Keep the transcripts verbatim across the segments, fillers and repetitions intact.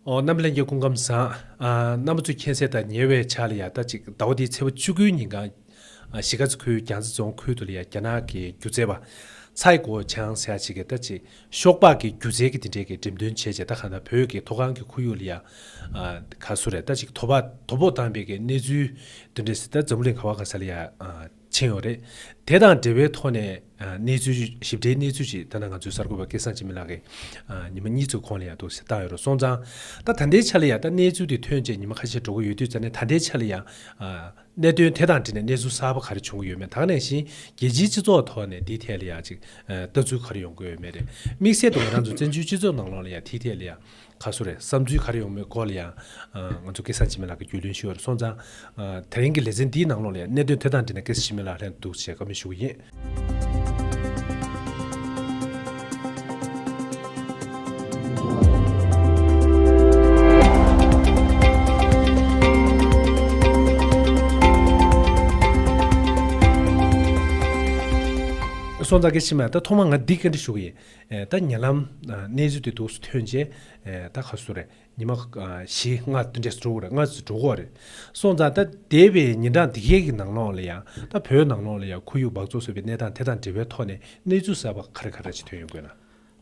ཨོ། རྣམ་པ་ལྷན་རྒྱས་སྐུ་ཁམས་བཟང་། ཨ། རྣམ་པ་ཚོས་མཁྱེན་གསལ་དང་ཉེ་བའི་ཆར་ལ་ཡ་ད་ཅིག་ཟླ་བ་འདིའི་ཚེས་པ་བཅུ་དགུའི་ཉིན་གང་། ཨ། གཞིས་ཀ་རྩེ་ཁུལ་རྒྱལ་རྩེ་རྫོང་ཁུལ་དུ་ལ་ཡ་རྒྱ་ནག་གི་སྒྱུ་རྩལ་པ་ཚའེ་གོ་ཆང་ཟེར་ཡ་ཅིག་གིས་ད་ཅིག་ཤོག་སྦག་གི་སྒྱུ་རྩལ་གྱི་དེ་འདྲའི་གི་འགྲེམས་སྟོན་བྱས་རྗེས་ད་གང་ལྟར་བོད་ཀྱི་མཐོ་སྒང་གི་ཁོར་ཡུག་ལ་ཡ། ཨ། ག་ཚོད་རེད། ད་ཅིག་དོ་ཕོག་དོ་ཕོག་བཏང་བའི་གི་གནས་ཚུལ་དེ་འདྲས་ད་འཛམ་བུ་གླིང་ག་བ་ག་ས་ལ་ཡ། ཨ། ཕྱིན་ཡོད་རེད། དེ་དང་འབྲེལ་བའི་ཐོག་ནས། ཨ། གནས་ཚུལ་ཞིབ་ཕྲའི་གནས་ཚུལ་ཞིག་ད་ནང་ང་ཚོའི་གསར་འགོད་པ་སྐལ་བཟང་འཆི་མེད་ལགས་ཀྱིས། ཨ། ཉི་མ་གཉིས་ཙམ་གོང་ལ་ཡང་འདུག་སེ་བཏང་ཡོད་རེད། སོང་ཙང་ད་ད་ལྟའི་ཆ་ལ་ཡང་ད་གནས་ཚུལ་དེ་ཐོན་རྗེས་ཉི་མ་ཁ་ཤས་འགྲོ་གི་ཡོད་དུས་ཙང་ནས་ད་ལྟའི་ཆ་ལ་ཡང་། ཨ། གནད་དོན་དེ་དང་འབྲེལ་ནས་གནས་ཚུལ་གསར་པ་ག་རེ་བྱུང་གི་ཡོད་མེད། ད་ག་ནང་བཞིན་རྒྱལ་སྤྱིའི་སྤྱི་ཚོགས་ཐོག་ནས་འདིའི་ཐད་ལ་ཡང་ཅིག་ཨ། ལྟ་ཚུལ་ག་རེ་ཡོང་གི་ཡོད་མེད་རེད། དམིགས་བསལ་དུ་ང་རང་ཚོ་བཙན་བྱོལ་སྤྱི་ཚོགས་ནང་ལོགས་ལ་ཡང་དེའི་ཐད་ལ་ཡང་། ག་ཚོད་རེད། བསམ་ཚུལ་ག་རེ་ཡོང་མེད་སྐོར་ལ་ཡང་། ཨ། ང་ཚོ་སྐལ་བཟང་འཆི་མེད་ལགས་ཀྱིས་རྒྱུས་ལོན་ཞུས་ཡོད་རེད། སོང་ཙང་། ཨ། དེ་རིང་གི་ལེ་ཚན་འདིའི་ནང་ལོགས་ལ་ཡང་གནད་དོན་དེ་དང་འབྲེལ་ནས་སྐལ་བཟང་འཆི་མེད་ལགས་ལྷན་དུ་འདུག་ཅེས་བཀའ་མོལ་ཞུ་གི་ཡིན། སོང་ཙང་སྐལ་བཟང་འཆི་མེད་ལགས། ད་ཐོག་མར་ང་འདི་བཀའ་འདྲི་ཞུ་གི་ཡིན། ཨེ། ད་ཉེ་ལམ། ཨ། གནས་ཚུལ་དེ་འདུག་སེ་ཐོན་རྗེས། ཨེ། ད་ག་ཚོད་རེད། ཉི་མ། ཨ། བཞི་ལྔ་དེ་འདྲས་འགྲོ་གི་རེད། ལྔ་ཙམ་འགྲོ་གི་རེད། སོང་ཙང་ད་འདས་པའི་ཉིན་གྲངས་འདི་གའི་གི་ནང་ལོགས་ལ་ཡང་ད་བོད་ནང་ལོགས་ལ་ཡང་ཁོར་ཡུག་འབག་བཙོག་བཟོས་པའི་གནས་སྟངས་དེ་དང་འབྲེལ་བའི་ཐོག་ནས་གནས་ཚུལ་གསར་པ་ག་རེ་ག་རེ་ཅིག་ཐོན་ཡོང་གི་ཡོད་ན།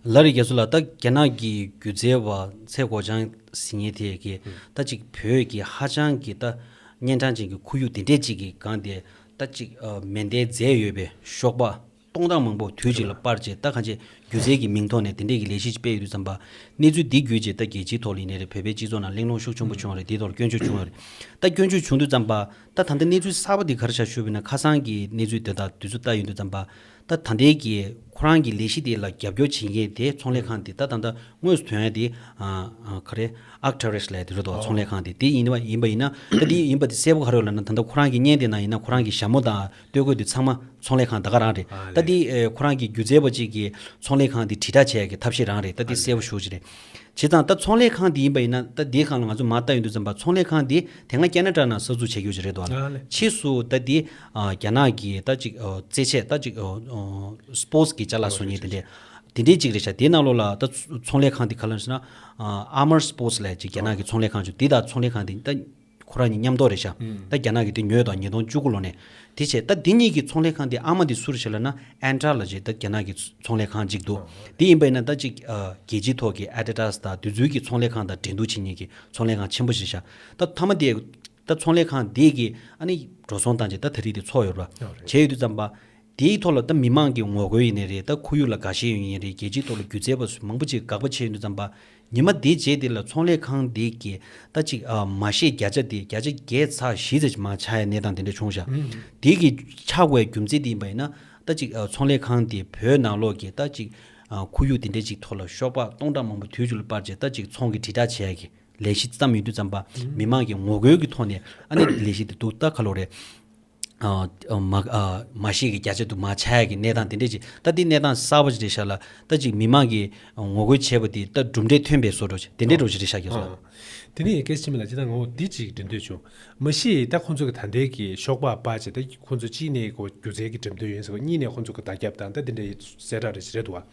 ལགས་རེད། རྒྱ་མཚོ་ལགས། ད་རྒྱ་ནག་གི་སྒྱུ་རྩལ་པ་ཚའེ་གོ་ཆང་ཟེར་མཁན་དེ་གིས་ད་ཅིག་བོད་ཀྱི་ཧ་ཅང་གི་ད་གཉན་འཕྲང་ཅན་གྱི་ཁོར་ཡུག་དེ་འདྲས་ཅིག་གི་སྒང་དེ་ད་ཅིག་ཨ། མེ་མདས་མཛད་ཡོད་པའི་ཤོག་སྦག་སྟོང་གྲངས་མང་པོ་དུས་གཅིག་ལ་སྤར་རྗེས་ད་གང་ཅི་སྒྱུ་རྩལ་གྱི་མིང་ཐོག་ནས་དེ་འདྲས་ཀྱི་ལས་གཞི་ཅིག་སྤེལ་ཡོད་དུས་ཙམ་པ། གནས་ཚུལ་འདི་བརྒྱུད་རྗེས་ད་རྒྱལ་སྤྱིའི་ཐོག་ལ་ཡིན་ནའི་རེད། བོད་པའི་སྤྱི་ཚོགས་ནང་གླེང་སློང་ཤུགས་ཆེན་པོ་བྱུང་བ་རེད། དེའི་ཐོག་ལ་སྐྱོན་བརྗོད་བྱུང་བ་རེད། ད་སྐྱོན་བརྗོད་བྱུང་དུས་ཙམ་པ། ད་ད་ལྟ་གནས་ཚུལ་གསར་པ་འདི་ག་རེ་ཆགས་ཞུས་པ་ཡིན་ན། ཁ་སང་གི་གནས་ཚུལ་དེ་དང་དུས་ཚོད་ལྟ་ཡོང་དུས་ཙམ་པ། ད་ད་ལྟའི་གི་ཁོ་རང་གི་ལས་གཞི་དེ་ལ་རྒྱབ་སྐྱོར་བྱེད་མཁན་དེ་ཚོང་ལས་ཁང་དེ་ད་ད་ལྟ་དངོས་སུ་ཐོན་ཡ་དེ། ཨ། ཨ། ག་རེ། ཨག་ཊ་རེ་སི་ལབ་ཡ་དེ་རེད་དོ། ཨོ། ཚོང་ལས་ཁང་དེ། དེ་ཡིན་པ་ཡིན་པ་ཡིན་ན། ད་དེ་ཡིན་པ་དེ་གསལ་པོ་ག་རེ་ཡོད་ལབ་ན། ད་ལྟ་ཁོ་རང་གི་བརྙན་དེ་ནང་ཡིན་ན་ཁོ་རང་གི་ཞྭ་མོ་དང་སྟོད་གོས་དེ་ཚང་མ་ཚོང་ལས་ཁང་ད་ག་རང་རེད། ཨ་ད་ལས། དེ། ཨེ། ཁོ་རང་གི་སྒྱུ་རྩལ་པ་གཅིག་གིས་ཚོང་ལས་ཁང་དེ་དྲིལ་བསྒྲགས་བྱེད་ཡ་གི་ཐབས་ཤེས་རང་རེད། ད་དེ་ཨ་གསལ་པོ་ཞེ་པོ་ཅིག་རེད། བྱས་ཙང་ད་ཚོང་ལས་ཁང་དེ་ཡིན་པ་ཡིན་ན། ད་དེའི་སྒང་ལ་ང་ཚོ་མར་ལྟ་ཡོང་དུས་ཙམ་པ། ཚོང་ལས་ཁང་དེ་དེ་སྔ་ཁེ་ན་ཌ་ནང་གསར་འཛུགས་བྱས་ཡོད་ཅིག་རེད་དོ། ཨ་ལས། ཕྱིས་སུ་ད་དེ། ཨ། རྒྱ་ནག་གི་ད་ཅིག་ཨ། རྩེད་ཆས་ད་ཅིག་ཨ། ཨ། སི་པོར་ཊི་གི་ཅ་ལག་བཟོ་མཁན་དེ་འདྲས། དེ་འདྲས་ཅིག་རེད་ཤག་དེའི་ནང་ལོགས་ལ་ད་ཚོང་ལས་ཁང་དེ་ག་རེ་ལབ་ཟེར་ན། ཨ། ཨར་མར་སི་པོར་ཊི་ལབ་ཅིག་རྒྱ་ནག་གི་ཚོང་ལས་ཁང་ཅིག་དེ་དང་ཚོང་ལས་ཁང་དེ་ད་ཁོ་རང་གཉིས་མཉམ་དུ་རེད་ཤག་ཨུམ། ད་རྒྱ་ནག་གི་དེ་ཉོས་དང་ཉིས་སྟོང་བཅུ་དགུ་ལོ་ནས། དེ་བྱས་ད་དེ་གཉིས་ཀྱི་ཚོང་ལས་ཁང་དེ་ཨ་མ་དེ་སུ་རེད་ཤག་ལབ་ན། ཨན་ཏྲ་ལབ་ཅིག་ད་རྒྱ་ནག་གི་ཚོང་ལས་ཁང་ཅིག་འདུག་ཨོ། དེ་ཡིན་པ་ཡིན་ན་ད་ཅིག་ཨ། རྒྱལ་སྤྱིའི་ཐོག་གི་ཨ་ཌི་ཌ་སི་དང་དེ་ཚོའི་གི་ཚོང་ལས་ཁང་དང་འགྲན་བསྡུར་བྱེད་མཁན་གྱི་ཚོང་ལས་ཁང་ཆེན་པོ་ཞིག་རེད་ཤག་ད་མཐའ་མ་དེ། ད་ཚོང་ལས་ཁང་དེ་གིས་ཨ་ནི་འགྲོ་སོང་བཏང་རྗེས་ད་ད་རེས་དེ་ཚོགས་ཡོད་རེད་པ། ཨོ་རེད། བྱས་ཡོད་དུས་ཙམ་པ། དེའི་ཐོག་ལ་ད་མི་མང་གི་ངོ་རྒོལ་ཡིན་ནའི་རེད། ད་ཁོར་ཡུག་ལ་དགའ་ཞེན་ཡོད་ནའི་རེད། རྒྱལ་སྤྱིའི་ཐོག་ལ་སྒྱུ་རྩལ་པ་ཚོ་མང་པོ་ཅིག་དགག་པ་བྱས་ཡོང་དུས་ཙམ་པ། ཉི་མ་དེའི་རྗེས་དེ་ལ་ཚོང་ལས་ཁང་དེ་གིས་ད་ཅིག་ཨ། མ་ཤེས་བརྒྱ་ཆ་དེ་བརྒྱ་ཆ་བརྒྱད་ཚེག་བཞི་ཙམ་ཞིག་མར་ཆག་ཡ་གནས་སྟངས་དེ་འདྲ་བྱུང་ཤག་ཨུམ། དེ་གི་ཆག་དགོས་རྒྱུ་མཚན་དེ་ཡིན་པ་ཡིན་ན། ད་ཅིག་ཨ། ཚོང་ལས་ཁང་དེ་བོད་ནང་ལོགས་ཀྱི་ད་ཅིག་ཨ། ཁོར་ཡུག་དེ་འདྲ་ཅིག་ཐོག་ལ་ཤོག་སྦག་སྟོང་ཕྲག་མང་པོ་དུས་གཅིག་ལ་སྤར་རྗེས་ད་ཅིག་ཚོང་གི་དྲིལ་བསྒྲགས་བྱེད་ཡ་གི་ལས་གཞི་བརྩམས་ཡོང་དུས་ཙམ་པ། ཨུམ། མི་མང་གི་ངོ་རྒོལ་གྱི་ཐོག་ནས་ཨ་ནི་ལས་གཞི་དེ་འདུག་ད་ག་ལོ་རེད། ཨ། ཨ། མ། ཨ། མ་ཤེས་ཀྱི་བརྒྱ་ཆ་དུ་མར་ཆག་ཡ་གི་གནས་སྟངས་དེ་འདྲས་ཅིག་ད་འདི་གནས་སྟངས་གསར་པ་ཅིག་རེད་ཤག་ལ། ད་ཅིག་མི་མང་གིས་ངོ་རྒོལ་བྱས་པ་དེ་ད་གྲུབ་འབྲས་ཐོན་པའི་བཟོ་འདྲ་ཅིག་དེ་འདྲས་འདྲ་ཅིག་རེད་ཤག་རྒྱལ་བ། ཨ། དེ་ནས་སྐལ་བཟང་འཆི་མེད་ལགས། ཅི་ད་ངོ་འདི་ཅིག་འདྲི་འདོད་བྱུང་། མ་གཞི་ད་ཁོང་ཚོ་གི་ད་ལྟའི་གི་ཤོག་སྦག་སྤར་བྱས། ད་ཁོང་ཚོ་གཅིག་ནས་ཁོ་སྒྱུ་རྩལ་གྱི་འགྲེམས་སྟོན་ཡིན་ཟེར་བ། གཉིས་ནས་ཁོང་ཚོ་གི་བརྡ་ཁྱབ་དང་ད་དེ་འདྲའི་གསལ་བསྒྲགས་རེ་ཞིག་རེད་འདུག་བ།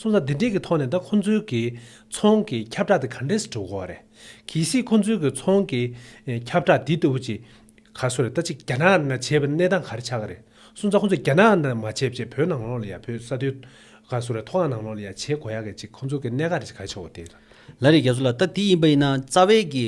སོང་ཙང་དེ་འདྲའི་གི་ཐོག་ནས་ད་ཁོང་ཚོའི་གི་ཚོང་གི་ཁྱབ་བསྒྲགས་དེ་ག་འདྲས་སེ་འགྲོ་གི་ཡོད་རེད། གལ་སྲིད་ཁོང་ཚོའི་གི་ཚོང་གི་ཨེ། ཁྱབ་བསྒྲགས་འདི་ལྟ་བུ་ཅིག་ག་སོ་རེད། ད་ཅིག་རྒྱ་ནག་ནང་བྱས་པའི་གནས་སྟངས་ག་རེ་ཆགས་ཀྱི་རེད། སོང་ཙང་ཁོང་ཚོ་རྒྱ་ནག་ནང་མ་བྱས་བྱས་བོད་ནང་ལོགས་ལ་ཡ། བོད་ས་མཐོའི་ག་སོ་རེད། མཐོ་སྒང་ནང་ལོགས་ལ་ཡ་བྱེད་དགོས་ཡག་གི་ཅིག་ཁོང་ཚོ་གི་གནད་འགག་རེ་ཅིག་ག་རེ་ཆགས་ཡོད་དེ། ལགས་རེད་རྒྱལ་བ་ལགས། ད་དེ་ཡིན་པ་ཡིན་ན་རྩ་བའི་གི་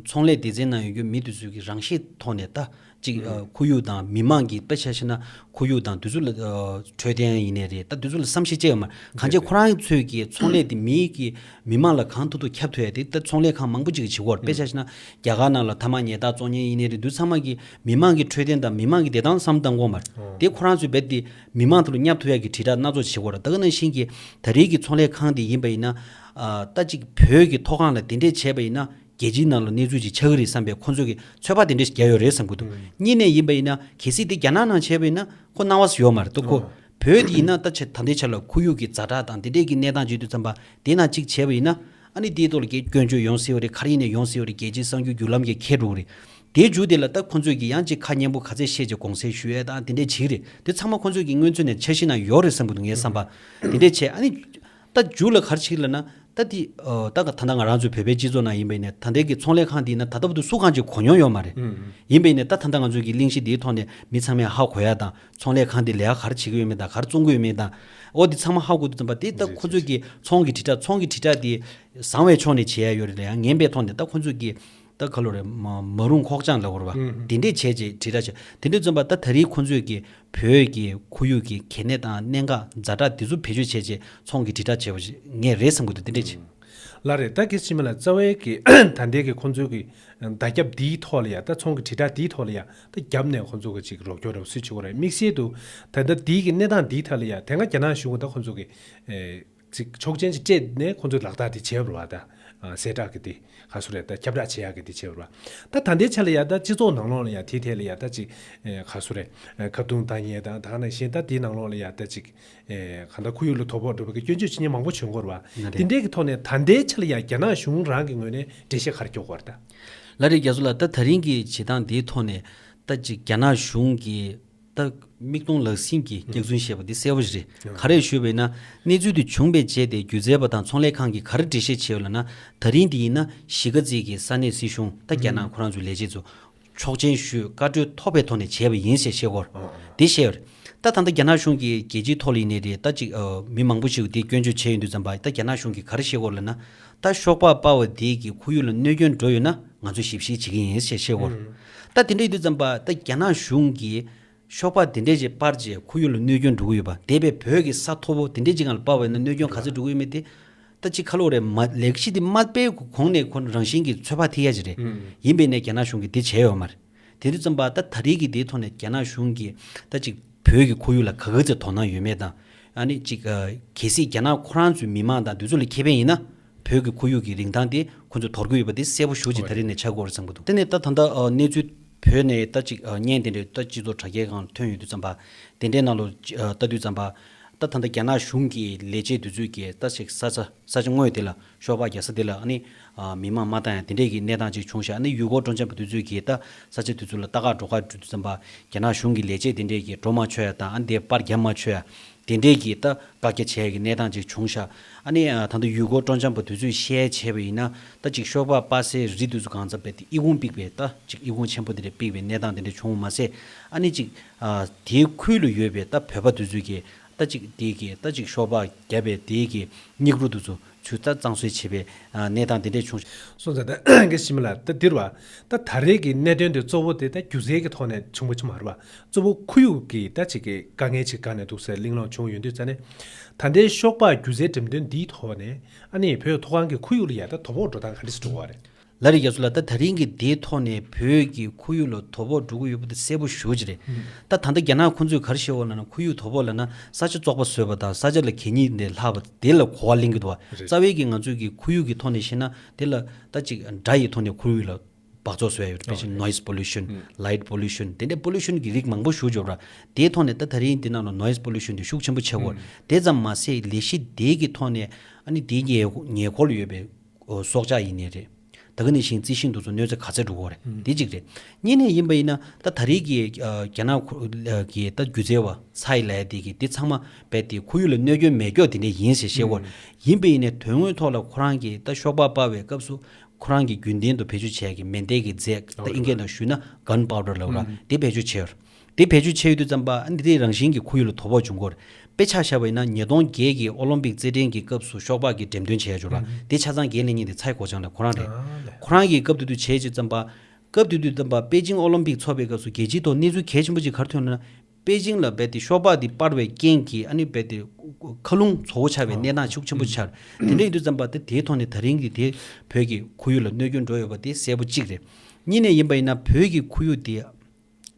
ཚོང་ལས་སྡེ་ཚན་ནང་ཡོད་རྒྱུ་མི་དེ་ཚོའི་གི་རང་ཤེད་ཐོག་ནས་ད་ཅིག་ཨ། ཁོར་ཡུག་དང་མི་མང་གི་དཔེ་ཆ་བཞག་ན་ཁོར་ཡུག་དང་དེ་ཚོ་ལ་ཨ། འཕྲོད་བསྟེན་ཡིན་ནའི་རེད། ད་དེ་ཚོ་ལ་བསམ་ཤེས་བྱས་ཡོད་མ་རེད། གང་ཅི་ཁོ་རང་ཚོའི་གི་ཚོང་ལས་དེ་མིའི་གི་མི་མང་ལ་གང་ཐུབ་ཐུབ་ཁྱབ་ཐུབ་ཡ་དེ་ད་ཚོང་ལས་ཁང་མང་པོ་ཅིག་གིས་བྱེད་ཀྱི་ཡོད་རེད། དཔེ་ཆ་བཞག་ན་རྒྱ་གར་ནང་ལ་ཐ་མག་ཉལ་ཐ་བཙོང་མཁན་ཡིན་ནའི་རེད། དེ་ཚང་མ་གི་མི་མང་གི་འཕྲོད་བསྟེན་དང་མི་མང་གི་བདེ་ཐང་བསམ་བློ་བཏང་དགོས་མ་རེད། ཨོ། དེ་ཁོ་རང་ཚོས་རྦད་དེ་མི་མང་དེ་ལ་བསྙབ་ཐུབ་ཡ་གི་དྲིལ་བསྒྲགས་སྣ་ཚོགས་བྱེད་ཀྱི་ཡོད་རེད། ད་ག་ནང་བཞིན་གི་ད་རེས་ཀྱི་ཚོང་ལས་ཁང་དེ་ཡིན་པ་ཡིན་ན། ཨ། ད་ཅིག་བོད་ཀྱི་མཐོ་སྒང་ལ་དེ་འདྲས་བྱས་པ་ཡིན་ན། རྒྱལ་སྤྱིའི་ནང་ལ་གནས་ཚུལ་ཅིག་ཆགས་ཀྱི་རེད་བསམ་པའི་ཁོང་ཚོས་ཀྱི་ཚོད་དཔག་དེ་འདྲས་ཤིག་བརྒྱབ་ཡོད་རེད་བསམ་གྱི་འདུག་ཨུམ། གཉིས་ནས་ཡིན་པ་ཡིན་ན་གལ་སྲིད་དེ་རྒྱ་ནག་ནང་བྱས་པ་ཡིན་ན་ཁོ་སྣང་བ་ཞིག་ཡོད་མ་རེད་དོ། ཁོ་ཨོ། བོད་དེ་ཡིན་ན་ད་ཆ་ད་ལྟའི་ཆ་ལ་ཁོར་ཡུག་གི་ཛ་དྲག་དང་དེ་འདྲས་ཀྱི་གནས་སྟངས་བྱེད་དུས་ཙམ་པ་དེ་ནང་གཅིག་བྱས་པ་ཡིན་ན། ཨ་ནི་དེའི་ཐོག་ལ་གི་སྐྱོན་བརྗོད་ཡོང་སྲིད་པ་རེད། ག་རེ་ཡིན་ནའི་ཡོང་སྲིད་པ་རེད། རྒྱལ་སྤྱིའི་གསར་འགྱུར་བརྒྱུད་ལམ་གྱི་འཁེལ་འགྲོ་གི་རེད། དེའི་མཇུག་དེ་ལ་ད་ཁོང་ཚོས་ཀྱི་ཡང་ཅིག་ཁ་སྙན་པོ་ག་ཚད་བཤད་ཅིག་དགོངས་སེལ་ཞུ་ཡས་དང་དེ་འདྲས་བྱེད་ཀྱི་རེད། དེ་ཚང་མ་ཁོང་ཚོས་ཀྱི་སྔོན་ཚུད་ནས་འཆར་གཞི་ནང་ཡོད་རེད་བསམ་གྱི་འདུག་ངའི་བསམ་པ། དེ་འདྲས་བྱས་ཨ་ནི། ད་མཇུག་ལ་ག་རེ་བྱེད་ལབ་ན། ད་དེ་ཨ་ད་ད་ལྟ་ང་རང་ཚོའི་བོད་པའི་སྤྱི་ཚོགས་ནང་ཡིན་པ་ཡིན་ནའི་ད་ལྟའི་གི་ཚོང་ལས་ཁང་དེ་ཡིན་ན་ད་ལྟ་བར་དུ་སུ་གང་ཅིག་གོ་མྱོང་ཡོད་མ་རེད། ཨུམ་ཨུམ། ཡིན་པ་ཡིན་ནའི་ད་ད་ལྟ་ང་ཚོའི་གི་གླེང་གཞི་འདིའི་ཐོག་ནས་མི་ཚང་མས་ཧ་གོ་ཡ་དང་ཚོང་ལས་ཁང་དེ་ལས་ཀ་ག་རེ་བྱེད་ཀྱི་ཡོད་མེད་དང་ག་རེ་བཙོང་གི་ཡོད་མེད་དང་། ཨོ་དེ་ཚང་མ་ཧ་གོ་དུས་ཙམ་པ་དེ་ད་རེད་ཁོ་ཚོའི་རེད། གི་ཚོང་གི་དྲིལ་བསྒྲགས་ཚོང་གི་དྲིལ་བསྒྲགས་དེ་བཟང་བའི་ཕྱོགས་ནས་བྱེད་ཡ་ཡོད་རེད་ལ། ཡང་ངན་པའི་ཐོག་ནས་ད་ཁོ་ཚོའི་གི་ད་ག་ལོ་རེད། མ་མ་རུང་ཁོག་བཅངས་ལབ་དགོས་རེད་པ། ཨུམ་ཨུམ། དེ་འདྲས་བྱས་རྗེས་དྲིལ་བསྒྲགས་བྱས་དེ་འདྲས་ཙམ་པ་ད་ད་རེས་ཁོ་ཚོས་ཀྱི་བོད་ཀྱི་ཁོར་ཡུག་གི་གལ་གནད་དང་གནད་འགག་ཛ་དྲག་དེ་ཚོ་བེད་སྤྱོད་བྱས་རྗེས་ཚོང་གི་དྲིལ་བསྒྲགས་བྱས་པ་ཞིག་ངས་རེད་བསམ་གི་འདུག་དེ་འདྲས་བྱས། ལགས་རེད། ད་གལ་སྲིད་མ་ལ་རྩ་བའི་གི་ད་ལྟའི་གི་ཁོང་ཚོའི་གི་བརྡ་ཁྱབ་འདིའི་ཐོག་ལ་ཡ་ད་ཚོང་གི་དྲིལ་བསྒྲགས་འདིའི་ཐོག་ལ་ཡ་ད་རྒྱབ་ནས་ཁོང་ཚོ་གི་ཅིག་རོགས་སྐྱོར་རོགས་སུ་བྱེད་དགོས་རེད། དམིགས་བསལ་དུ་ད་ལྟ་འདིའི་གི་གནས་སྟངས་འདིའི་ཐད་ལ་ཡ་དེ་སྔ་རྒྱ་ནག་གཞུང་གི་ད་ཁོང་ཚོ་གི་ཨེ། ཅིག་ཆོག་མཆན་ཅིག་སྤྲད་ནས་ཁོང་ཚོས་ལག་བསྟར་དེ་བྱས་པ་རེད་བ། ད་ཨ་གསལ་བསྒྲགས་ཀྱི་དེ་ག་སུ་རེད། ད་ཁྱབ་བསྒྲགས་བྱེད་ཡག་གི་དེ་བྱས་པ་རེད་བ། ད་ད་ལྟའི་ཆ་ལ་ཡ་ད་སྤྱི་ཚོགས་ནང་ལོགས་ལ་ཡ་དེའི་ཐད་ལ་ཡ་ད་ཅིག་ཨེ་ག་སུ་རེད། ཨེ་ཁ་རྡུང་བཏང་ཡས་དང་ད་ག་ནང་བཞིན་ད་དེའི་ནང་ལོགས་ལ་ཡ་ད་ཅིག་ཨེ་གང་ལྟར་ཁོར་ཡུག་ལ་དོ་ཕོག་འགྲོ་བའི་གི་སྐྱོན་བརྗོད་བྱེད་མཁན་མང་པོ་བྱུང་གི་ཡོད་རེད་བ། ན་དེ་རེད། འདྲའི་གི་ཐོག་ནས་ད་ལྟའི་ཆ་ལ་ཡ་རྒྱ་ནག་གཞུང་རང་གི་ངོས་ནས་འགྲེལ་བཤད་ག་རེ་རྒྱག་གི་ཡོད་རེད་ད། ལགས་རེད། རྒྱ་མཚོ་ལགས། ད་ད་རིང་གི་བྱེད་སྟངས་འདིའི་ཐོག་ནས་ད་ཅིག་རྒྱ་ནག་གཞུང་གི་ད་མིག་མཐོང་ལག་ཟིན་གྱིས་སྐྱག་རྫུན་བཤད་པ་འདི་གསལ་པོ་ཞིག་རེད། ཨང་། ག་རེ་ཞུས་པ་ཡིན་ན་གནས་ཚུལ་འདི་བྱུང་བའི་རྗེས་དེ་སྒྱུ་རྩལ་པ་དང་ཚོང་ལས་ཁང་གིས་ག་རེ་འགྲེལ་བཤད་བྱས་ཡོད་ལབ་ན། ད་རིང་འདི་ཡིན་ན་གཞིས་ཀ་རྩེ་གི་ས་གནས་སྲིད་གཞུང་ད་རྒྱ་ནག་ཨང་། ཁོ་རང་ཚོའི་ལས་བྱེད་ཚོ་ཆོག་མཆན་ཞུས་བཀའ་འཁྲོལ་ཐོབ་པའི་ཐོག་ནས་བྱས་པ་ཡིན་ཞེས་བཤད་ཡོད་རེད། ཨང་། འདི་བཤད་ཡོད་རེད། ད་ད་ལྟ་རྒྱ་ནག་གཞུང་གིས་རྒྱལ་སྤྱིའི་ཐོག་ལ་ཡིན་ནའི་རེད། ད་ཅིག་ཨ་མི་མང་པོ་ཞིག་འདི་སྐྱོན་བརྗོད་བྱས་ཡོང་དུས་ཙམ་པ་ད་རྒྱ་ནག་གཞུང་གིས་ག་རེ་བཤད་ཡོད་ལབ་ན། ད་ཤོག་སྦག་སྤར་བ་འདི་གིས་ཁོར་ཡུག་ལ་གནོད་སྐྱོན་འགྲོ་ཡོད་ན་ང་ཚོས་ཞིབ་བཤེར་བྱེད་ཀྱི་ཡིན་ཞེས་བཤད་ཡོད་རེད། ཨང་། ད་དེ་འདྲ་ཡིན་དུས་ཙམ་པ་ད་རྒྱ་ནག་གཞུང་གིས་ཤོག་སྦག་དེ་འདྲས་ཅིག་སྤར་རྗེས་ཁོར་ཡུག་ལ་གནོད་སྐྱོན་འགྲོ་གི་ཡོད་པ། དེ་བས་བོད་ཀྱི་ས་མཐོ་པོ་དེ་འདྲས་ཅིག་སྒང་ལ་སྤར་བ་ཡིན་ན་གནོད་སྐྱོན་ག་ཚོད་འགྲོ་གི་ཡོད་མེད་དེ་ད་ཅིག་ཁ་ལོ་རེད་མ། ལས་གཞི་དེ་མ་སྤེལ་གོང་ནས་ཁོ་རང་བཞིན་གྱིས་ཚོད་དཔག་ཐེབས་ཡ་ཅིག་རེད། ཨུམ། ཡིན་པས་ནས་རྒྱ་ནག་གཞུང་གིས་དེ་བྱས་ཡོད་མ་རེད། དེ་དུས་ཙམ་པ་ད་ད་རེས་ཀྱི་དེའི་ཐོག་ནས་རྒྱ་ནག་གཞུང་གིས་ད་ཅིག་བོད་ཀྱི་ཁོར་ཡུག་ལ་ག་ག་ཚོད་དོ་སྣང་ཡོད་མེད་དང་། ཨ་ནི་ཅིག་ཨ་གལ་སྲིད་རྒྱ་ནག་ཁོ་རང་ཚོའི་མི་མང་དང་དེ་ཚོ་ལ་ཁེ་ཕན་ཡིན་ན། བོད་ཀྱི་ཁོར་ཡུག་གི་རིན་ཐང་དེ་ཁོ་ཚོས་དོར་གྱི་ཡོད་པ་དེ་གསལ་པོ་ཞེ་པོ་ཅིག་ད་རེས་ནས་ཆགས་ཀྱི་ཡོད་རེད་བསམ་གྱི་འདུག་དེ་ནས་ད་ད་ལྟ་ཨ་གནས་ཚུལ་བོད་ནས་ད་ཅིག་ཨ་བརྙན་དེ་འདྲ་ད་སྤྱི་ཚོགས་དྲ་རྒྱའི་སྒང་ཐོན་ཡོང་དུས་ཙམ་པ། དེ་འདྲའི་ནང་ལོ་ཨ་ལྟ་དུས་ཙམ་པ། ད་ད་ལྟ་རྒྱ་ནག་གཞུང་གི་ལས་བྱེད་དེ་ཚོས་ཀྱིས་ད་ཅིག་ས་ཆ་ས་ཆ་དངོས་དེ་ལ་ཤོག་སྦག་རྒྱག་ས་དེ་ལ་ཨ་ནི་ཨ་མི་མང་མ་བཏང་ཡ་དེ་འདྲའི་གི་གནས་སྟངས་ཅིག་བྱུང་ཤག་ཨ་ནི་ཡུལ་སྐོར་སྤྲོ་འཆམ་པ་དེ་ཚོས་ཀྱིས་ད་ས་ཆ་དེ་ཚོ་ལ་ལྟ་ག་འགྲོ་ག་འགྲོ་དུས་ཙམ་པ་རྒྱ་ནག་གཞུང་གི་ལས་བྱེད་དེ་འདྲས་ཀྱིས་འགྲོ་མ་ཆོག་ཡ་དང་ཨ་ནི་དེ་པར་རྒྱབ་མ་ཆོག་ཡ། དེ་འདྲས་ཀྱི་ད་བཀག་རྒྱ་བྱས་ཡ་གི་གནས་སྟངས་ཅིག་བྱུང་ཤག་ཨ་ནི་ཨ་ད་ལྟ་ཡུལ་སྐོར་སྤྲོ་འཆམ་པ་དེ་ཚོས་བཤད་བྱས་པ་ཡིན་ན་ད་ཅིག་ཤོག་སྦག་སྤར་སའི་རི་དེ་ཚོ་གང་ཚ་བས་དེ་ཨི་ཁུང་པིག་པའི་ད་ཅིག་ཨི་ཁུང་ཆེན་པོ་དེ་འདྲས་པིག་པའི་གནས་སྟངས་དེ་འདྲས་བྱུང་མ་ཟད། ཨ་ནི་ཅིག་ཨ་དེའི་ཁུལ་ལ་ཡོད་པའི་ད་བོད་པ་དེ་ཚོས་ཀྱིས་ད་ཅིག་དེའི་གི་ད་ཅིག་ཤོག་སྦག་བརྒྱབ་པའི་དེའི་གི་སྙིགས་རོ་དེ་ཚོ་ཚུར་ད་གཙང་བཟོ་བྱེད་པའི་ཨ་གནས་སྟངས་དེ་འདྲས་བྱུང་། སོང་ཙང་ད་གི་ཞིམ་ལ་ད་འདིར་བ་ད་ད་རེས་ཀྱི་གནད་དོན་དེ་གཙོ་བོ་དེ་ད་སྒྱུ་རྩལ་གྱི་ཐོག་ནས་བྱུང་བ་ཆུ་མ་རེད་བ། གཙོ་བོ་ཁོར་ཡུག་གི་ད་ཅིག་གི་དཀའ་ངལ་ཅིག་ག་ནས་འདུག་ཟེར་གླེང་སློང་བྱུང་ཡོང་དུས་ཙ་ནས། ད་ལྟའི་ཤོག་སྦག་སྒྱུ་རྩལ་འགྲེམས་སྟོན་འདིའི་ཐོག་ནས་ཨ་ནི་བོད་མཐོ་སྒང་གི་ཁོར་ཡུག་ལ་ཡ་ད་དོ་ཕོག་འགྲོ་སྟངས་ག་འདྲ་ཞིག་འགྲོ་གི་རེད། ལ་རི་རྒྱ་མཚོ་ལགས། ད་ད་རིང་གི་འདིའི་ཐོག་ནས་བོད་ཀྱི་ཁོར་ཡུག་ལ་དོ་ཕོག་འགྲོ་གི་ཡོད་པ་དེ་གསལ་པོ་ཞེ་པོ་ཅིག་རེད། ད་ད་ལྟ་རྒྱ་ནག་ཁོང་ཚོས་ག་རེ་བཤད་ཡོད་ལབ་ན་ཁོར་ཡུག་དོ་ཕོག་ལབ་ན་ས་ཆ་བཙོག་པ་བཟོས་པ་དང་ས་ཆ་ལ་གད་སྙིགས་འདི་ལྷག་པ་དེ་ལ་གོ་བ་ལེན་གྱི་འདུག་བ། རེད། རྩ་བའི་གི་ང་ཚོས་ཀྱི་ཁོར་ཡུག་གི་ཐོག་ནས་བཤད་ན་དེ་ལ་ད་ཅིག་སྒྲ་ཡི་ཐོག་ནས་ཁོར་ཡུག་ལ་འབག་བཙོག་བཟོ་ཡ་ཡོད་རེད། དཔེ་ཆ་noise pollution, light pollution དེ་འདྲའི་pollution གི་རིགས་མང་པོ་ཞེ་པོ་ཅིག་ཡོད་རེད། དེའི་ཐོག་ནས་ད་ད་རིང་འདི་ནང་ལ་noise pollution དེ་ཤུགས་ཆེན་པོ་ཆགས་ཡོད་རེད། དེ་ཙམ་མ་ཟད་ལས་གཞི་དེའི་གི་ཐོག་ནས་ཨ་ནི་དེའི་ཉེ་ཉེ་འཁོར་ལ་ཡོད་པའི་སྲོག་ཆགས་ཡིན་ནའི་རེད། ད་ག་ནང་བཞིན་རྩི་ཤིང་དེ་ཚོ་གནོད་འཚེ་ག་ཚད་འགྲོ་གི་རེད། ཨུམ། དེ་གཅིག་རེད། གཉིས་ནས་ཡིན་པ་ཡིན་ན་ད་ད་རེས་ཀྱི་ཨ་རྒྱ་ནག་ཁོ་གི་ད་སྒྱུ་རྩལ་བ་ཚའི་ལའི་དེ་གི་དེ་ཚང་མ་རྦད་དེ་ཁོར་ཡུག་ལ་གནོད་སྐྱོན་མེད་སྐྱོག་དེ་འདྲ་ཡིན་ཟེར་བཤད་ཡོད་རེད། ཨུམ། ཡིན་པ་ཡིན་ནའི་དོན་དངོས་ཐོག་ལ་ཁོ་རང་གིས་ད་ཤོག་སྦག་སྤར་བའི་སྐབས་སུ་ཁོ་རང་གི་རྒྱུན་ལྡན་དུ་བེད་སྤྱོད་བྱས་ཀྱི་མེ་མདའི་གི་རྫས་ད་ཨོ་ཨིན་སྐད་ནང་ཞུས་ན་gunpowder ལབ་ར། ཨུམ། དེ་བེད་སྤྱོད་བྱས་ཡོད་རེད། དེ་བེད་སྤྱོད་བྱས་ཡོད་དུས་ཙམ་པ་ཨ་ནི་དེ་རང་བཞིན་གྱིས་ཁོར་ཡུག་ལ་དོ་ཕོག་བྱུང་གི་ཡོད་རེད། དཔེ་ཆ་བཞག་པ་ཡིན་ན་ཉིས་སྟོང་བརྒྱད་ཀྱི་ཨོ་ལིམ་པིག་རྩེད་འགྲན་གྱི་སྐབས་སུ་ཤོག་སྦག་གི་འགྲེམས་སྟོན་བྱས་ཡོད་རེད། ཨུམ། དེ་ཆ་ཚང་འགན་ལེན་མཁན་དེ་ཚའི་གོ་ཆང་ལགས་ཁོ་རང་རེད། ཨ་ལས། ཁོ་རང་གིས་སྐབས་དེ་དུས་བྱས་བྱས་ཙམ་པ། སྐབས་དེ་དུས་ཙམ་པ་པེ་ཅིང་ཨོ་ལིམ་པིག་འཚོགས་པའི་སྐབས་སུ་རྒྱལ་སྤྱིའི་ཐོག་གནས་ཚུལ་གལ་ཆེན་པོ་ཅིག་ག་རེ་ཐོན་ལབ་ན། པེ་ཅིང་ལ་རྦད་དེ་ཤོག་སྦག་དེ་སྤར་བའི་རྐྱེན་གྱིས་ཨ་ནི་རྦད་དེ་མཁའ་རླུང་བཙོག་པོ་ཆགས་པའི་གནས་སྟངས་ཤུགས་ཆེན་པོ་ཆགས། དེ་འདྲ་ཡིན་དུས་ཙམ་པ་དེ་དེའི་ཐོག་ནས་ད་རིང་གི་དེ་བོད་ཀྱི་ཁོར་ཡུག་ལ་གནོད་སྐྱོན་འགྲོ་ཡོད་པ་དེ་གསལ་པོ་གཅིག་རེད། གཉིས་ནས་ཡིན་པ་ཡིན་ན་བོད་ཀྱི་ཁོར་ཡུག་དེ་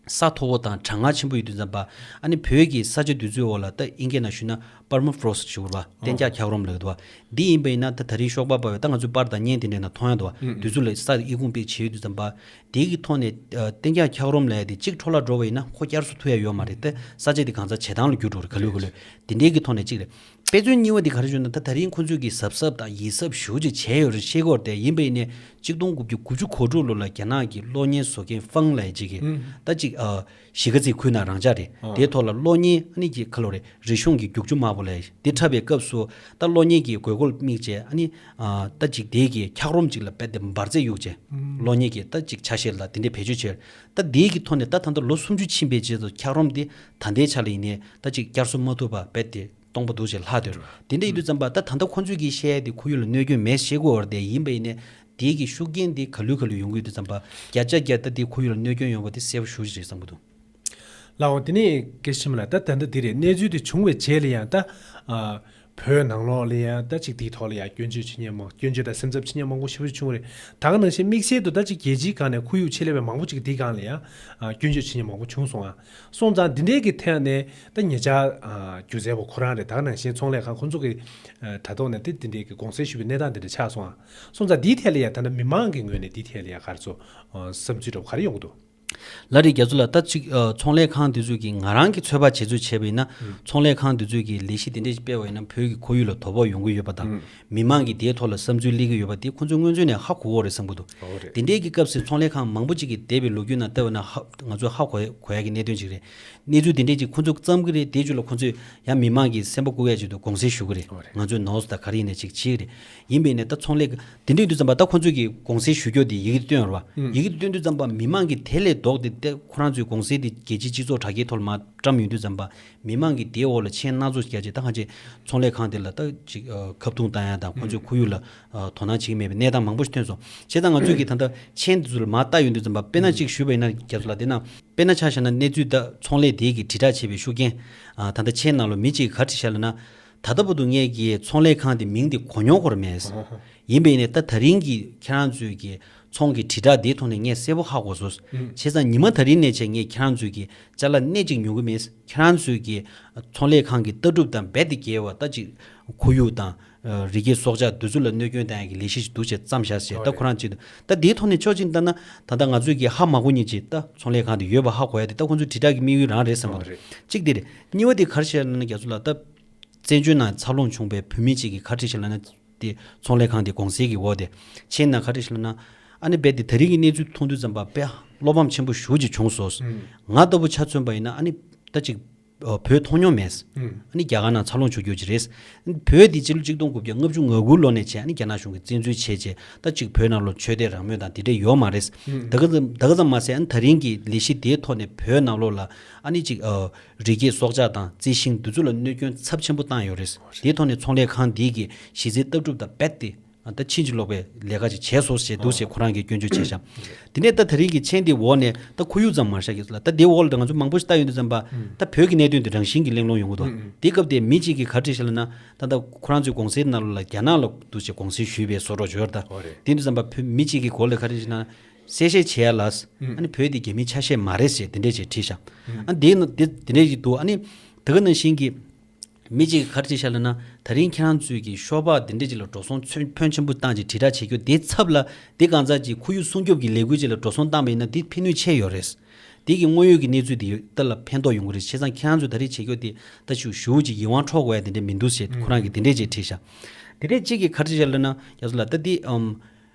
ས་མཐོ་པོ་དང་གྲང་ངར་ཆེན་པོ་ཡོད་དུས་ཙམ་པ་ཨ་ནི་བོད་ཀྱི་ས་ཆ་དེ་ཚོའི་འོག་ལ་ད་ཨིན་སྐད་ནང་ཞུས་ན་permafrost ཞུ་བ་རེད་བ། གཏན་འཇགས་འཁྱགས་རོམ་ལབ་ཀྱི་འདུག་བ། འདི་ཡིན་པ་ཡིན་ན་ད་ད་རེས་ཤོག་སྦག་སྤར་བའི་ད་ང་ཚོའི་པར་དང་བརྙན་དེ་འདྲའི་ནང་མཐོང་ཡ་འདུག་བ། ཨུ་ཨུ། དེ་ཚོ་ལ་ས་ཨི་ཁུང་པིག་བྱས་ཡོད་དུས་ཙམ་པ། དེ་གི་ཐོག་ནས་ཨ་གཏན་འཇགས་འཁྱགས་རོམ་ལབ་ཡ་དེ་གཅིག་འཕྲོ་བརླག་འགྲོ་བ་ཡིན་ན་ཁོ་བསྐྱར་གསོ་ཐུབ་ཡ་ཡོད་མ་རེད་དེ། ས་ཆ་དེ་གང་ཚ་བྱེ་ཐང་ལ་འགྱུར་འགྲོ་རེད་ག་ལེར་ག་ལེར། དེ་འདྲའི་གི་ཐོག་ནས་གཅིག་རེད། དཔེ་མཚོན་གཉིས་པ་འདི་ག་རེ་ཞུ་ན། ད་ད་རིང་ཁོང་ཚོས་ཀྱི་གཟབ་གཟབ་དང་ཡིད་གཟབ་ཞེ་པོ་ཅིག་བྱས་ཡོད་རེད། ཤེས་ཀྱི་ཡོད་རེད་དེ། ཡིན་པ་ཡིན་ནའི་གཅིག་སྟོང་དགུ་བརྒྱ་དགུ་བཅུ་གོ་དྲུག་ལོ་ལ་རྒྱ་ནག་གི་གློག་བརྙན་བཟོ་མཁན་ཧྥང་ལབ་ཡས་ཅིག་གིས་ད་ཅིག་ཨ་གཞིས་ཀ་རྩེའི་ཁུལ་ནང་རང་འཇགས་རེད། དེའི་ཐོག་ལ་གློག་བརྙན་ཨ་ནི་གི་ཁ་ལོ་རེད། རིག་གཞུང་གི་རྒྱུག་ཆུ་དམར་པོ་ལབ་ཡས་དེ་འཁྲབ་པའི་སྐབས་སུ། ད་གློག་བརྙན་གྱི་དགོས་མཁོ་ལ་དམིགས་བྱས་ཨ་ནི་ཨ་ད་ཅིག་དེའི་གི་འཁྱགས་རོམ་ཅིག་ལ་རྦད་དེ་འབར་རྫས་གཡུགས་བྱས། གློག་བརྙན་གྱི་ད་ཅིག་ཆ་ཤས་ལ་དེ་འདྲའི་བེད་སྤྱོད་བྱས། ད་དེའི་གི་ཐོག་ནས་ད་ད་ལྟ་ལོ་སུམ་ཅུ་ཕྱིན་པའི་རྗེས་སུ་འཁྱགས་རོམ་དེ་ད་ལྟའི་ཆ་ལ་ཡིན་ནའི་ད་ཅིག་བསྐྱར་གསོ་མ་ཐུབ་པ་རྦད་དེ་སྟོང་པ་འདུག་ཅེས་ལྷག་འདུག་དེ་འདྲ་ཡིན་དུས་ཙམ་པ་ད་ད་ལྟ་ཁོང་ཚོས་ཀྱིས་བཤད་ཡ་དེ་ཁོར་ཡུག་ལ་གནོད་སྐྱོན་མེད་ཟེར་གྱི་ཡོད་རེད་དེ། ཡིན་པ་ཡིན་ནའི་དེའི་གི་ཤུགས་རྐྱེན་དེ་ག་ལུས་ག་ལུས་ཡོང་གི་ཡོད་དུས་ཙམ་པ་བརྒྱ་ཆ་བརྒྱ་ད་དེ་ཁོར་ཡུག་ལ་གནོད་སྐྱོན་ཡོང་བ་དེ་གསལ་པོ་ཞེ་པོ་ཅིག་རེད་བསམ་གྱི་འདུག་ལགས་འོ། དེ་ནས་སྐད་ཆ་ཆེན་མོ་ལ་ད་ད་ལྟ་འདི་རེད། གནས་ཚུལ་དེ་བྱུང་བའི་རྗེས་ལ་ཡང་ད་ཨ་བོད་ནང་ལོགས་ལ་ཡང་ད་ཅིག་དེའི་ཐོག་ལ་ཡང་སྐྱོན་བརྗོད་བྱེད་མཁན་མང་། སྐྱོན་བརྗོད་དང་སེམས་འཚབ་བྱེད་མཁན་མང་པོ་ཞེ་པོ་ཅིག་བྱུང་བ་རེད། ད་ག་ནང་བཞིན་དམིགས་བསལ་དུ་ད་ཅིག་རྒྱལ་སྤྱིའི་སྒང་ནས་ཁོར་ཡུག་ཆེད་ལས་པ་མང་པོ་ཅིག་དེའི་སྒང་ལ་ཡང་ཨ་སྐྱོན་བརྗོད་བྱེད་མཁན་མང་པོ་བྱུང་སོང་ཨ། སོང་ཙང་འདི་འདྲའི་གི་ཐད་ནས་ད་ཉེ་ཆར་ཨ་སྒྱུ་རྩལ་པ་ཁོ་རང་རེད། ད་ག་ནང་བཞིན་ཚོང་ལས་ཁང་ཁོ་ཚོ་གི་ཨ་དྲ་ཐོག་ནས་དེ་འདི་འདྲའི་གི་དགོངས་སེལ་ཞུས་པའི་གནས་སྟངས་འདི་འདྲ་ཆགས་སོང་ཨ། སོང་ཙང་འདིའི་ཐད་ལ་ཡང་ད་ལྟ་མི་མང་གི་ངོས་ནས་འདིའི་ཐད་ལ་ཡང་ག་རེ་ཚོ་ཨ་བསམ་ཚུལ་འདྲ་བོ་ག་རེ་ཡོང་གི་འདུག་ལགས་རེད། རྒྱ་མཚོ་ལགས། ད་ཅིག་ཨ་ཚོང་ལས་ཁང་དེ་ཚོས་ཀྱིས་ང་རང་གི་ཚོད་དཔག་བྱེད་ཚོད་བྱས་པ་ཡིན་ན། ཨུམ། ཚོང་ལས་ཁང་དེ་ཚོས་ཀྱིས་ལས་གཞི་དེ་འདྲས་ཤིག་སྤེལ་བ་ཡིན་ན་བོད་ཀྱི་ཁོར་ཡུག་ལ་དོ་ཕོག་ཡོང་གི་ཡོད་པ་དང་། ཨུམ། མི་མང་གིས་དེའི་ཐོག་ལ་བསམ་ཚུལ་སླེབས་ཀྱི་ཡོད་པ་དེ་ཁོ་ཚོས་སྔོན་ཚུད་ནས་ཧ་གོ་གི་ཡོད་རེད་བསམ་གྱི་འདུག་འོ་རེད། དེ་འདྲས་ཀྱི་སྐབས་སུ་ཚོང་ལས་ཁང་མང་པོ་ཅིག་གིས་འདས་པའི་ལོ་རྒྱུས་ནང་ལྟ་བ་ན་ཧ་ང་ཚོས་ཧ་གོ་གོ་ཡ་གི་གནད་དོན་ཅིག་རེད། གནས་ཚུལ་དེ་འདྲས་ཅིག་ཁོ་ཚོས་བརྩམས་ཀྱི་རེད། དེའི་རྒྱུད་ལ་ཁོ་ཚོས་ཡང་མི་མང་གིས་སེམས་པ་སྐུ་ཡ་ཆེད་དུ་དགོངས་སེལ་ཞུ་གི་རེད། འོ་རེད། ང་ཚོས་ནོར་སོང་ད་ག་རེ་ཡིན་ནའི་ཅིག་བྱེད་ཀྱི་རེད། ཡིན་པས་ནས་ད་ཚོང་ལས་དེ་འདྲས་ཡིན་དུས་ཙམ་པ་ད་ཁོ་ཚོས་ཀྱིས་དགོངས་སེལ་ཞུ་རྒྱུ་དེ་ཡི་གེ་བཏོན་ཡོད་རེད་བ། ཨུམ། ཡི་གེ་བཏོན་དུས་ཙམ་པ་མི་མང་གིས་དེ་ལས་ལྡོག་སྟེ་ད་ཁོ་རང་ཚོའི་དགོངས་སེལ་དེ་རྒྱལ་སྤྱིའི་སྤྱི་ཚོགས་དྲ་རྒྱའི་ཐོག་ལ་མར་བཀྲམ་ཡོང་དུས་ཙམ་པ་མི་མང་གིས་དེའི་འོག་ལ་མཆན་སྣ་ཚོགས་ཤིག་བརྒྱབ་རྗེས་ད་གང་ཅི་ཚོང་ལས་ཁང་དེ་ལ་ད་ཅིག་ཨ་ཁ་རྡུང་བཏང་ཡ་དང་ཁོ་ཚོས་ཁོར་ཡུག་ལ་ཨ་དོ་སྣང་བྱེད་ཀྱི་མེད་པའི་གནས་སྟངས་མང་པོ་ཞིག་ཐོན་སོང་། བྱས་ཙང་ང་ཚོས་ཀྱིས་ད་ལྟ་མཆན་དེ་ཚོ་ལ་མར་ལྟ་ཡོང་དུས་ཙམ་པ་དཔེར་ན་ཅིག་ཞུས་པ་ཡིན་ན་རྒྱ་མཚོ་ལགས། དེ་ན་དཔེར་ན་ཆ་བཞག་ན་གནས་ཚུལ་ད་ཚོང་ལས་དེ་གི་དྲིལ་བསྒྲགས་བྱས་པའི་ཤུགས་རྐྱེན་ཨ་ད་ལྟ་མཆན་ནང་ལ་མི་གཅིག་གིས་ག་རེ་བྲིས་བཞག་ལབ་ན། ད་ལྟ་བར་དུ་ངས་ཀྱི་ཚོང་ལས་ཁང་དེ་མིང་དེ་གོ་མྱོང་ཁོ་ར་མེད། ཡིན་པས་ནས་ད་ད་རིང་གི་ཁྱེད་རང་ཚོའི་གི་ཚོང་གི་དྲིལ་བསྒྲགས་དེའི་ཐོག་ནས་ངས་གསལ་པོ་ཧ་གོ་སོང་། ཨུམ། བྱས་ཙང་ཉི་མ་ད་རིང་ནས་བྱས་ངས་ཁྱེད་རང་ཚོའི་གི་ཅ་ལག་སྣེ་གཅིག་ཉོ་གི་མེད། ཁྱེད་རང་ཚོའི་གི་ཚོང་ལས་ཁང་གི་ལྟ་གྲུབ་དང་རྦད་དེ་འགལ་བ་ད་ཅིག་ཁོར་ཡུག་དང་ཨ་རི་སྐྱེས་སྲོག་ཆགས་འདི་ཚོ་ལ་གནོད་སྐྱོན་བཏང་ཡག་གི་ལས་གཞི་ཞིག་འདུག་བྱས་བརྩམས་བཞག་ཟེར། ད་ཁོ་རང་ཅིག་ད་དེའི་ཐོག་ནས་ཕྱོགས་གཅིག་ལྟ་ན་ད་ལྟ་ང་ཚོས་གི་ཧ་མ་གོ་མཁན་ཅིག་ད་ཚོང་ལས་ཁང་དེ་ཡོད་པ་ཧ་གོ་ཡ་དེ་ད་ཁོ་ཚོའི་དྲིལ་བསྒྲགས་ཀྱི་དམིགས་ཡུལ་རང་རེད་བསམ་གྱི་འདུག་གཅིག་དེ་རེད། གཉིས་པ་དེ་ག་རེ་བྱས་ལབ་ན་རྒྱ་མཚོ་ལགས། ད་བཙན་བྱོལ་ནང་འཚར་ལོངས་བྱུང་བའི་བོད་མི་གཅིག་གིས་ག་རེ་བྲིས་ཤག་ལབ་ན། དེ་ཚོང་ལས་ཁང་དེ་དགོངས་སེལ་གྱི་འོག་དེ་མཆན་ནང་ག་རེ་བྲིས་ཤག་ལབ་ན། ཨ་ནི་རྦད་དེ་ད་རིང་གི་གནས་ཚུལ་མཐོང་དུས་ཙམ་པ་དཔེ་བློ་ཕམ་ཆེན་པོ་ཞེ་པོ་ཅིག་བྱུང་སོང་། ཨུམ། ང་ལྟ་བུ་ཆ་མཚོན་པ་ཡིན་ན་ཨ་ནི་ད་ཅིག་ཨ་བོད་མཐོང་མྱོང་མེད། ཨུམ། ཨ་ནི་རྒྱ་གར་ནང་འཚར་ལོངས་བྱུང་རྒྱུ་ཅིག་རེད། བོད་འདི་སྤྱི་ལོ་གཅིག་སྟོང་དགུ་བརྒྱ་ལྔ་བཅུ་ང་དགུ་ལོ་ནས་བྱས་ཨ་ནི་རྒྱ་ནག་གཞུང་གིས་བཙན་འཛུལ་བྱས་རྗེས་ད་ཅིག་བོད་ནང་ལོགས་ཆོས་དད་རང་མོས་དང་དེ་འདྲ་ཡོད་མ་རེད། ཨུམ། ད་ག་ཙམ་ད་ག་ཙམ་མ་ཟད་ཨ་ནི་ད་རིང་གི་ལས་གཞི་དེའི་ཐོག་ནས་བོད་ནང་ལོགས་ལ་ཨ་ནི་ཅིག་ཨ་རི་སྐྱེས་སྲོག་ཆགས་དང་རྩི་ཤིང་འདི་ཚོ་ལ་གནོད་སྐྱོན་ཚབས་ཆེན་པོ་བཏང་ཡོད་རེད། དེའི་ཐོག་ནས་ཚོང་ལས་ཁང་འདིའི་གི་གཞི་རྩའི་ལྟ་གྲུབ་དང་རྦད་དེ་ད་ཕྱིན་ཅི་ལོག་པའི་ལས་ཀ་ཅིག་བྱས་སོང་ཞེས་འདུག་ཞེས་ཁོ་རང་གིས་སྐྱོན་བརྗོད་བྱས་ཤག་དེ་ནས་ད་ད་རིང་གི་མཆན་འདིའི་འོག་ནས་ད་ཁོར་ཡུག་ཙམ་མ་བཞག་གི་ལ་ད་དེའི་འོག་ལ་ད་ང་ཚོ་མང་པོ་ཞིག་ལྟ་ཡོང་དུས་ཙམ་པ་ད་བོད་ཀྱི་གནད་དོན་དེ་རང་བཞིན་གྱིས་གླེང་སློང་ཡོང་གི་འདུག་དེའི་སྐབས་དེ་མི་གཅིག་གིས་ག་རེ་བྲིས་ཤག་ལབ་ན། ད་ལྟ་ཁོ་རང་ཚོའི་དགོངས་སེལ་ནང་ལ་རྒྱ་ནག་ལ་འདུག་ཅེས་དགོངས་སེལ་ཞུས་པའི་བཟོ་འདྲ་ཅིག་ཡོད་རེད་ད། ཨོ་རེད། དེ་འདུག་ཙམ་པ་བོད་མི་གཅིག་གིས་གོ་ལ་ག་རེ་བྱས་ན། གསལ་བཤད་བྱས་ཡ་ལ། ཨ་ནི་བོད་འདི་རྒྱ་མིའི་ཆ་ཤས་མ་རེད་ཅེས་དེ་འདྲས་ཅིག་བྲིས་ཤག་ཨ་དེ་ནི་དེ་དེ་འདྲས་ཅིག་འདུག་ཨ་ནི་ད་ག་ནང་བཞིན་གྱི་མི་གཅིག་གིས་ག་རེ་བྲིས་ཤག་ལབ་ན། ད་རིང་ཁྱེད་རང་ཚོས་ཀྱི་ཤོག་སྦག་དེ་འདྲས་ཅིག་ལ་འགྲོ་སོང་ཚོན་ཕོན་ཆེན་པོ་བཏང་ཅིག་དྲིལ་བསྒྲགས་བྱེད་རྒྱུ་དེ་ཚབ་ལ་དེ་གང་ཟག་ཅིག་ཁོར་ཡུག་སྲུང་སྐྱོབ་ཀྱི་ལས་འགུལ་ཅིག་ལ་འགྲོ་སོང་བཏང་བ་ཡིན་ན་དེ་ཕན་ནུས་ཆེ་ཡོད་རེད། དེ་གི་དངོས་ཡོད་ཀྱི་གནས་ཚུལ་དེ་ད་ལ་ཕན་ཐོགས་ཡོང་གི་རེད། བྱས་ཙང་ཁྱེད་རང་ཚོས་ད་རེས་བྱེད་རྒྱུ་དེ་ད་ཞུ་ཞུ་ཅིག་ཡིད་དབང་འཕྲོག་དགོས་ཡ་དེ་འདྲས་མི་འདུག་ཅེས་ཁོ་རང་གིས་དེ་འདྲས་ཅིག་བྲིས་ཤག་དེ་འདྲས་གཅིག་གིས་ག་རེ་བྲིས་ཤག་ལབ་ན་རྒྱ་མཚོ་ལགས། ད་དེ་ཨམ།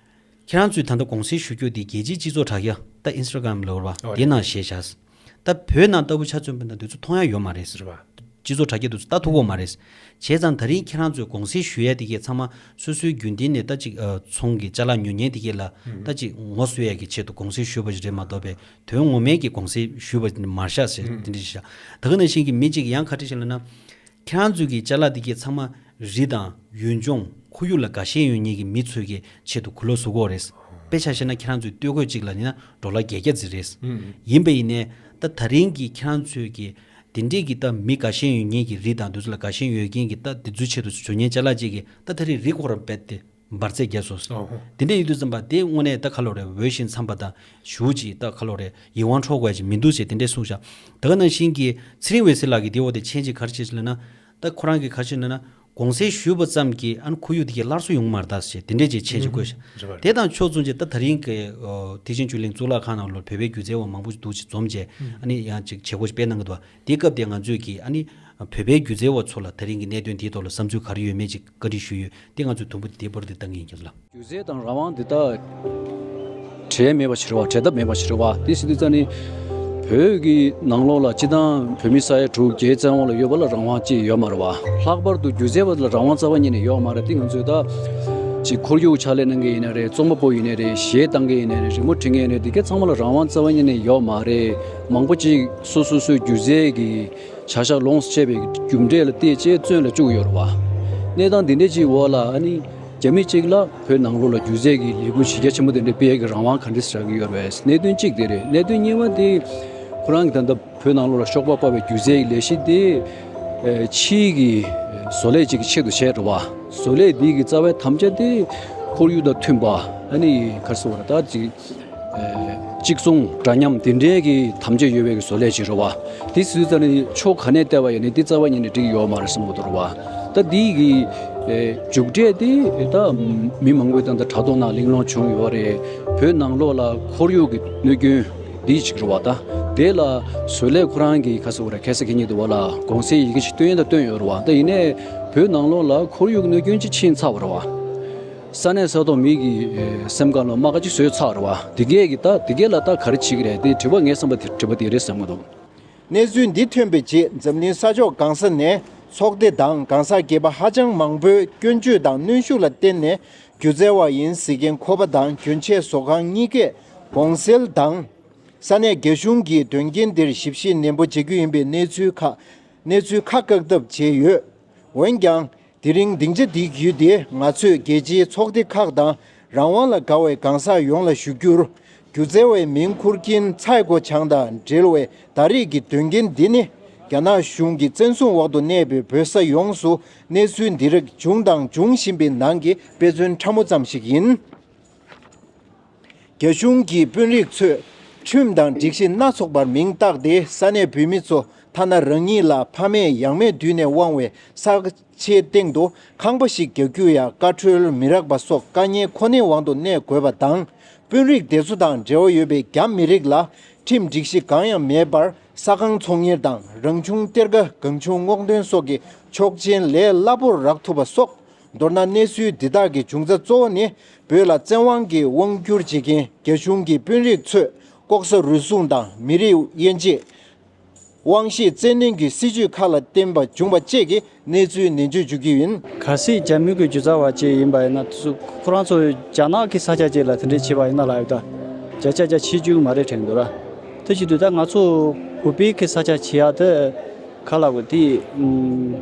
ཁྱེད་རང་ཚོས་ད་ལྟ་དགོངས་སེལ་ཞུ་རྒྱུ་དེ་རྒྱལ་སྤྱིའི་སྤྱི་ཚོགས་དྲ་རྒྱ་ད་ཨིན་སི་ཊ་གྷ་རམ་ལབ་པ་དེ་ནང་བཞག་བཞག་ད་བོད་ནང་ལྟ་བུ་ཆ་མཚོན་པ་ན་དེ་ཚོ་མཐོང་ཡ་ཡོད་མ་རེད། རེད་པ། སྤྱི་ཚོགས་དྲ་རྒྱ་དེ་ཚོ་ལྟ་ཐུབ་ཀྱི་ཡོད་མ་རེད། བྱས་ཙང་ད་རིང་ཁྱེད་རང་ཚོས་དགོངས་སེལ་ཞུ་ཡ་དེ་གས་ཚང་མ་སོ་སོའི་རྒྱུན་ལྡན་ནས་ད་ཅིག་ཨ་ཚོང་གི་ཅ་ལག་ཉོ་མཁན་དེ་གས་ལ་ད་ཅིག་ངོ་གསོ་ཡ་གི་ཆེད་དུ་དགོངས་སེལ་ཞུས་པ་ཞིག་རེད་མ་གཏོགས་པའི་དོན་ངོ་མའི་གི་དགོངས་སེལ་ཞུས་པ་མ་རེད་ཤག་ཟེར་དེ་འདྲ་ཞིག་བཞག་ད་ག་ནང་བཞིན་གྱི་མི་གཅིག་ཡང་ག་རེ་བཤད་ལབ་ན། ཁྱེད་རང་ཚོའི་གི་ཅ་ལག་འདི་གས་ཚང་མ་རི་དང་ཡུལ་ལྗོངས་ཁོར་ཡུག་ལ་དགའ་ཞེན་ཡོད་མཁན་གྱི་མི་ཚོའི་གི་ཆེད་དུ་གོ་ལོག་བཟོ་གོ་རེད། དཔེ་ཆ་བཤད་ན་ཁྱེད་རང་ཚོའི་སྟོད་གོས་གཅིག་ལ་ཡིན་ན་ཌོ་ལར་བརྒྱད་བརྒྱ་ཙམ་རེད། ཡིན་པ་ཡིན་ནའི་ད་ད་རིང་གི་ཁྱེད་རང་ཚོའི་གི་དེ་འདྲས་ཀྱི་ད་མི་དགའ་ཞེན་ཡོད་མཁན་གྱི་རི་དང་དེ་ཚོ་ལ་དགའ་ཞེན་ཡོད་མཁན་གྱི་ད་དེ་ཚོའི་ཆེད་དུ་བཟོ་མཁན་ཅ་ལག་ཅིག་གི་ད་ད་རེས་རི་ཁོ་རང་རྦད་དེ་འབར་རྫས་བརྒྱབ་སོང་། ཨོ་ཧོ། དེ་འདྲ་ཡིན་དུས་ཙམ་པ་དེ་དངོས་གནས་ད་ག་ལོ་རེད། འོས་ཤིང་འཚམས་པ་དང་ཞུ་ཅིག་ད་ག་ལོ་རེད། ཡིད་དབང་འཕྲོག་དགོས་ཅིག་མི་འདུག་ཅེས་དེ་འདྲས་གསུངས་ཤག་ད་ག་ནང་བཞིན་གྱི་ཚེ་རིང་འོད་ཟེར་ལགས་ཀྱིས་དེ་འོག་དེ་མཆན་ཅིག་ག་རེ་བྱས་ལབ་ན། ད་ཁོ་རང་གིས་ག་རེ་བྱས་ལབ་ན། དགོངས་སེལ་ཞུས་པ་ཙམ་གྱིས་ཨ་ནི་ཁོར་ཡུག་དེ་གའི་སླར་གསོ་ཡོང་གི་མ་རེད་ད་ཟེར་དེ་འདྲས་ཅིག་མཆན་ཅིག་བཀོད་ཤག་རེད་པ། དེ་དང་ཕྱོགས་མཚུངས་ཅིག་ད་ད་རིང་གི་ཨོ་ཐེག་ཆེན་ཆོས་གླིང་གཙུག་ལག་ཁང་ནང་ལོ་བོད་པའི་སྒྱུ་རྩལ་བ་མང་པོ་ཞིག་འདུག་ཅིག་འཛོམས་བྱས་ཨ་ནི་ཡང་ཅིག་བྱེད་སྒོ་ཞིག་སྤེལ་གནང་གི་འདུག་བ། དེའི་སྐབས་དེ་ང་ཚོས་ཀྱིས་ཨ་ནི། བོད་པའི་སྒྱུ་རྩལ་བ་ཚོ་ལ་ད་རིང་གི་གནད་དོན་དེའི་ཐོག་ལ་བསམ་ཚུལ་ག་རེ་ཡོད་མེད་ཅིག་བཀའ་འདྲི་ཞུས་ཡོད། དེ་ང་ཚོས་དུམ་བུ་དེ་དེའི་བར་དུ་བཏང་གི་ཡིན། རྒྱ་མཚོ་ལགས། སྒྱུ་རྩལ་དང་རང་དབང་འདི་དག་འབྲལ་མེད་པ་ཞིག་རེད་བ། འབྲལ་ཐབས་མེད་པ་ཞིག་རེད་བ། དེ་ཟེར་དུས་ཙང་ནི་བོད་ཀྱི་ནང་ལོགས་ལ་སྤྱི་བཏང་བོད་མི་ས་ཡ་དྲུག་བརྒྱད་བཙན་དབང་ལ་ཡོད་པ་ལ་རང་དབང་ཅིག་ཡོད་མ་རེད་བ། ལྷག་པར་དུ་སྒྱུ་རྩལ་བ་ལ་རང་དབང་རྩ་བ་ཉིད་ནས་ཡོད་མ་རེད། དེ་ང་ཚོས་ད་ཅིག་ཁོར་ཡུག་ཕྱག་ལས་གནང་མཁན་ཡིན་ན་རེད། རྩོམ་པ་པོ་ཡིན་ན་རེད། གཞས་བཏང་མཁན་ཡིན་ན་རེད། རི་མོ་འབྲི་མཁན་ཡིན་ན་རེད། འདི་ག་ཚང་མ་ལ་རང་དབང་རྩ་བ་ཉིད་ནས་ཡོད་མ་རེད། མང་པོ་ཅིག་སོ་སོ་སོའི་སྒྱུ་རྩལ་གྱི་བྱ་གཞག་ལོངས་སུ་སྤྱད་པའི་རྒྱུ་འབྲས་ལ་བལྟས་བྱས་བཙོན་ལ་བཅུག་ཡོད་རེད་བ། གནས་སྟངས་འདི་འདྲ་ཅིག་འོག་ལ་ཨ་ནི་རྒྱ་མི་གཅིག་ལ་བོད་ནང་ལོགས་ལ་སྒྱུ་རྩལ་གྱི་ལས་འགུལ་གཞི་རྒྱ་ཆེན་པོ་དེ་འདྲ་སྤེལ་ཡག་གི་རང་དབང་ག་འདྲ་ཞིག་རག་གི་ཡོད་རེད་པས། གནད་དོན་གཅིག་དེ་རེད། གནད་དོན་གཉིས་པ་དེ་ཁོ་རང་གི་ད་ལྟ་བོད་ནང་ལོགས་ལ་ཤོག་པ་ཕབ་པའི་སྒྱུ་རྩལ་གྱི་ལས་གཞི་དེ་ཨ་ཕྱིའི་གི་བཟོ་ལས་ཅིག་གི་ཆེད་དུ་བྱས་རེད་བ། བཟོ་ལས་འདི་གི་རྩ་བའི་དམ་བཅའ་དེ་ཁོར་ཡུག་དང་མཐུན་པ། ཨ་ནི་ག་རེ་ཟེར་དགོས་རེད། ད་ཅིག་ཨ་གཅིག་མཚུངས་འདྲ་མཉམ་དེ་འདྲའི་གི་དམ་བཅའ་ཡོད་པའི་གི་བཟོ་ལས་ཅིག་རེད་བ། དེ་སུས་ཙམ་ནས་ཕྱོགས་ག་ནས་བལྟས་པ་ཡིན་ནའི་དེ་རྩ་བ་ཉིད་ནས་འགྲིག་ཡོད་མ་རེད་བསམ་གྱི་འདུག་རེད་བ། ད་འདི་གི་ཨ་མཇུག་འབྲས་དེ་ད་མི་མང་པོས་ད་ལྟ་དྲ་ཐོག་ནང་གླེང་སློང་བྱུང་ཡོད་རེད། བོད་ནང་ལོགས་ལ་ཁོར་ཡུག་གི་གནོད་སྐྱོན་འདི་ཅིག་རེད་བ། ད་དེ་ལ་བཟོ་ལས་ཁོ་རང་གི་ག་རེ་ཟེར་དགོས་རེད། ཁ་སང་གི་ཉིན་དུ་བ་ལ་དགོངས་སེལ་ཡི་གེ་ཞིག་བཏོན་ཡིན་ད་བཏོན་ཡོད་རེད་བ། ད་ཡིན་ནའི་བོད་ནང་ལོགས་ལ་ཁོར་ཡུག་གནོད་སྐྱོན་ཅིག་ཕྱིན་ཚར་བ་རེད་བ། ས་གནས་ས་ཐོག་མི་གི་ཨེ་སེམས་ཁ་ལ་རྨ་ཁ་ཅིག་བཟོས་ཚར་བ་རེད་བ། དེ་གས་ཀྱི་ད་དེ་གས་ལ་ད་ག་རེ་བྱེད་ཀྱི་རེད། དེ་དྲི་བ་ངའི་བསམ་པ་དེ་དྲི་བ་དེ་རེད་བསམ་གྱི་འདུག། གནས་ཚུལ་འདི་ཐོན་པའི་རྗེས་འཛམ་གླིང་ས་ཕྱོགས་གང་ས་ནས་ཚོགས་སྡེ་དང་གང་ཟག་སྒེར་པ་ཧ་ཅང་མང་པོས་སྐྱོན་བརྗོད་དང་གནོན་ཤུགས་ལ་བརྟེན་ནས་སྒྱུ་རྩལ་བ་ཡིན་ཟེར་མཁན་ཁོ་པ་དང་གྱོན་ཆས་བཟོ་ཁང་གཉིས་ཀས་དགོངས་སེལ་དང་། ས་གནས་རྒྱ་གཞུང་གིས་དོན་རྐྱེན་འདིར་ཞིབ་བཤེར་ནན་པོ་བྱེད་རྒྱུ་ཡིན་པའི་གནས་ཚུལ་ཁག་གནས་ཚུལ་ཁ་བཀག་ཐབས་བྱས་ཡོད། འོན་ཀྱང་། དེ་རིང་སྡིངས་ཆ་འདི་བརྒྱུད་དེ་ང་ཚོས་རྒྱལ་སྤྱིའི་ཚོགས་སྡེ་ཁག་དང་རང་དབང་ལ་དགའ་བའི་གང་ཟག་ཡོངས་ལ་ཞུ་རྒྱུར། སྒྱུ་རྩལ་བའི་མིང་འཁུར་མཁན་ཚའེ་གོ་ཆང་དང་འབྲེལ་བའི་ད་རེས་ཀྱི་དོན་རྐྱེན་འདི་ནི་རྒྱ་ནག་གཞུང་གི་བཙན་བཟུང་འོག་ཏུ་གནས་པའི་བོད་ས་ཡོངས་སུ་གནས་ཚུལ་འདི་རིགས་བྱུང་དང་འབྱུང་བཞིན་པའི་ནང་གི་དཔེ་མཚོན་ཕྲ་མོ་ཙམ་ཞིག་ཡིན། རྒྱ་གཞུང་གི་དཔོན་རིགས་ཚོས་ཁྲིམས་དང་སྒྲིག་གཞི་སྣ་ཚོགས་པར་མིང་བཏགས་ཏེ་ས་གནས་བོད་མི་ཚོ་ཐ་ན་རང་ཉིད་ལ་ཕ་མེས་ཡང་མེས་བསྡུས་ནས་དབང་བའི་ས་ཆའི་སྟེང་དུ་ཁང་པ་ཞིག་རྒྱག་རྒྱུ་ཡང་བཀའ་འཁྲོལ་མི་རག་པ་སོགས་དཀའ་ངལ་ཁོ་ནའི་དབང་དུ་གནས་དགོས་པ་དང་། དཔོན་རིགས་དེ་ཚོ་དང་འབྲེལ་བ་ཡོད་པའི་རྒྱ་མི་རིགས་ལ་ཁྲིམས་སྒྲིག་གཞི་གང་ཡང་མེད་པར་ས་ཁང་ཚོང་གཉེར་དང་རང་བྱུང་གཏེར་ཁ་གང་བྱུང་སྔོག་འདོན་སོགས་ཀྱི་ཆོག་མཆན་ལས་སླ་པོར་རག་ཐུབ་པ་སོགས། མདོར་ན་གནས་ཚུལ་འདི་དག་གི་འབྱུང་རྩ་གཙོ་བོ་ནི་བོད་ལ་བཙན་དབང་གིས་དབང་བསྒྱུར་བྱེད་མཁན་རྒྱ་གཞུང་གི་དཔོན་རིགས་ཚོས་ལྐོག་ཟ་རུལ་སུངས་དང་མི་རིགས་དབྱེ་འབྱེད། དབང་ཤེད་བཙན་གནོན་གྱི་སྲིད་བྱུས་ཁག་ལ་བརྟེན་པ་བྱུང་བ་བཅས་ཀྱི་གནས་ཚུལ་ནན་བརྗོད་ཞུ་རྒྱུ་ཡིན། གལ་སྲིད་རྒྱ་མི་གི་སྒྱུ་རྩལ་བ་ཅིག་ཡིན་པ་ཡིན་ན་དེ་ཚོ་ཁོ་རང་ཚོ་རྒྱ་ནག་གི་ས་ཆ་ཅིག་ལ་དེ་འདྲས་བྱས་པ་ཡིན་ན་ལབ་ཡོད་ད། བརྒྱ་ཆ་བརྒྱ་བྱེད་རྒྱུ་མ་རེད་དྲན་འདུག་ར། དེ་བྱེད་དུས་ད་ང་ཚོ་བོད་པའི་གི་ས་ཆ་བྱེད་ཡག་དེ། ཁ་ལག་གི་དེ། ཨུམ།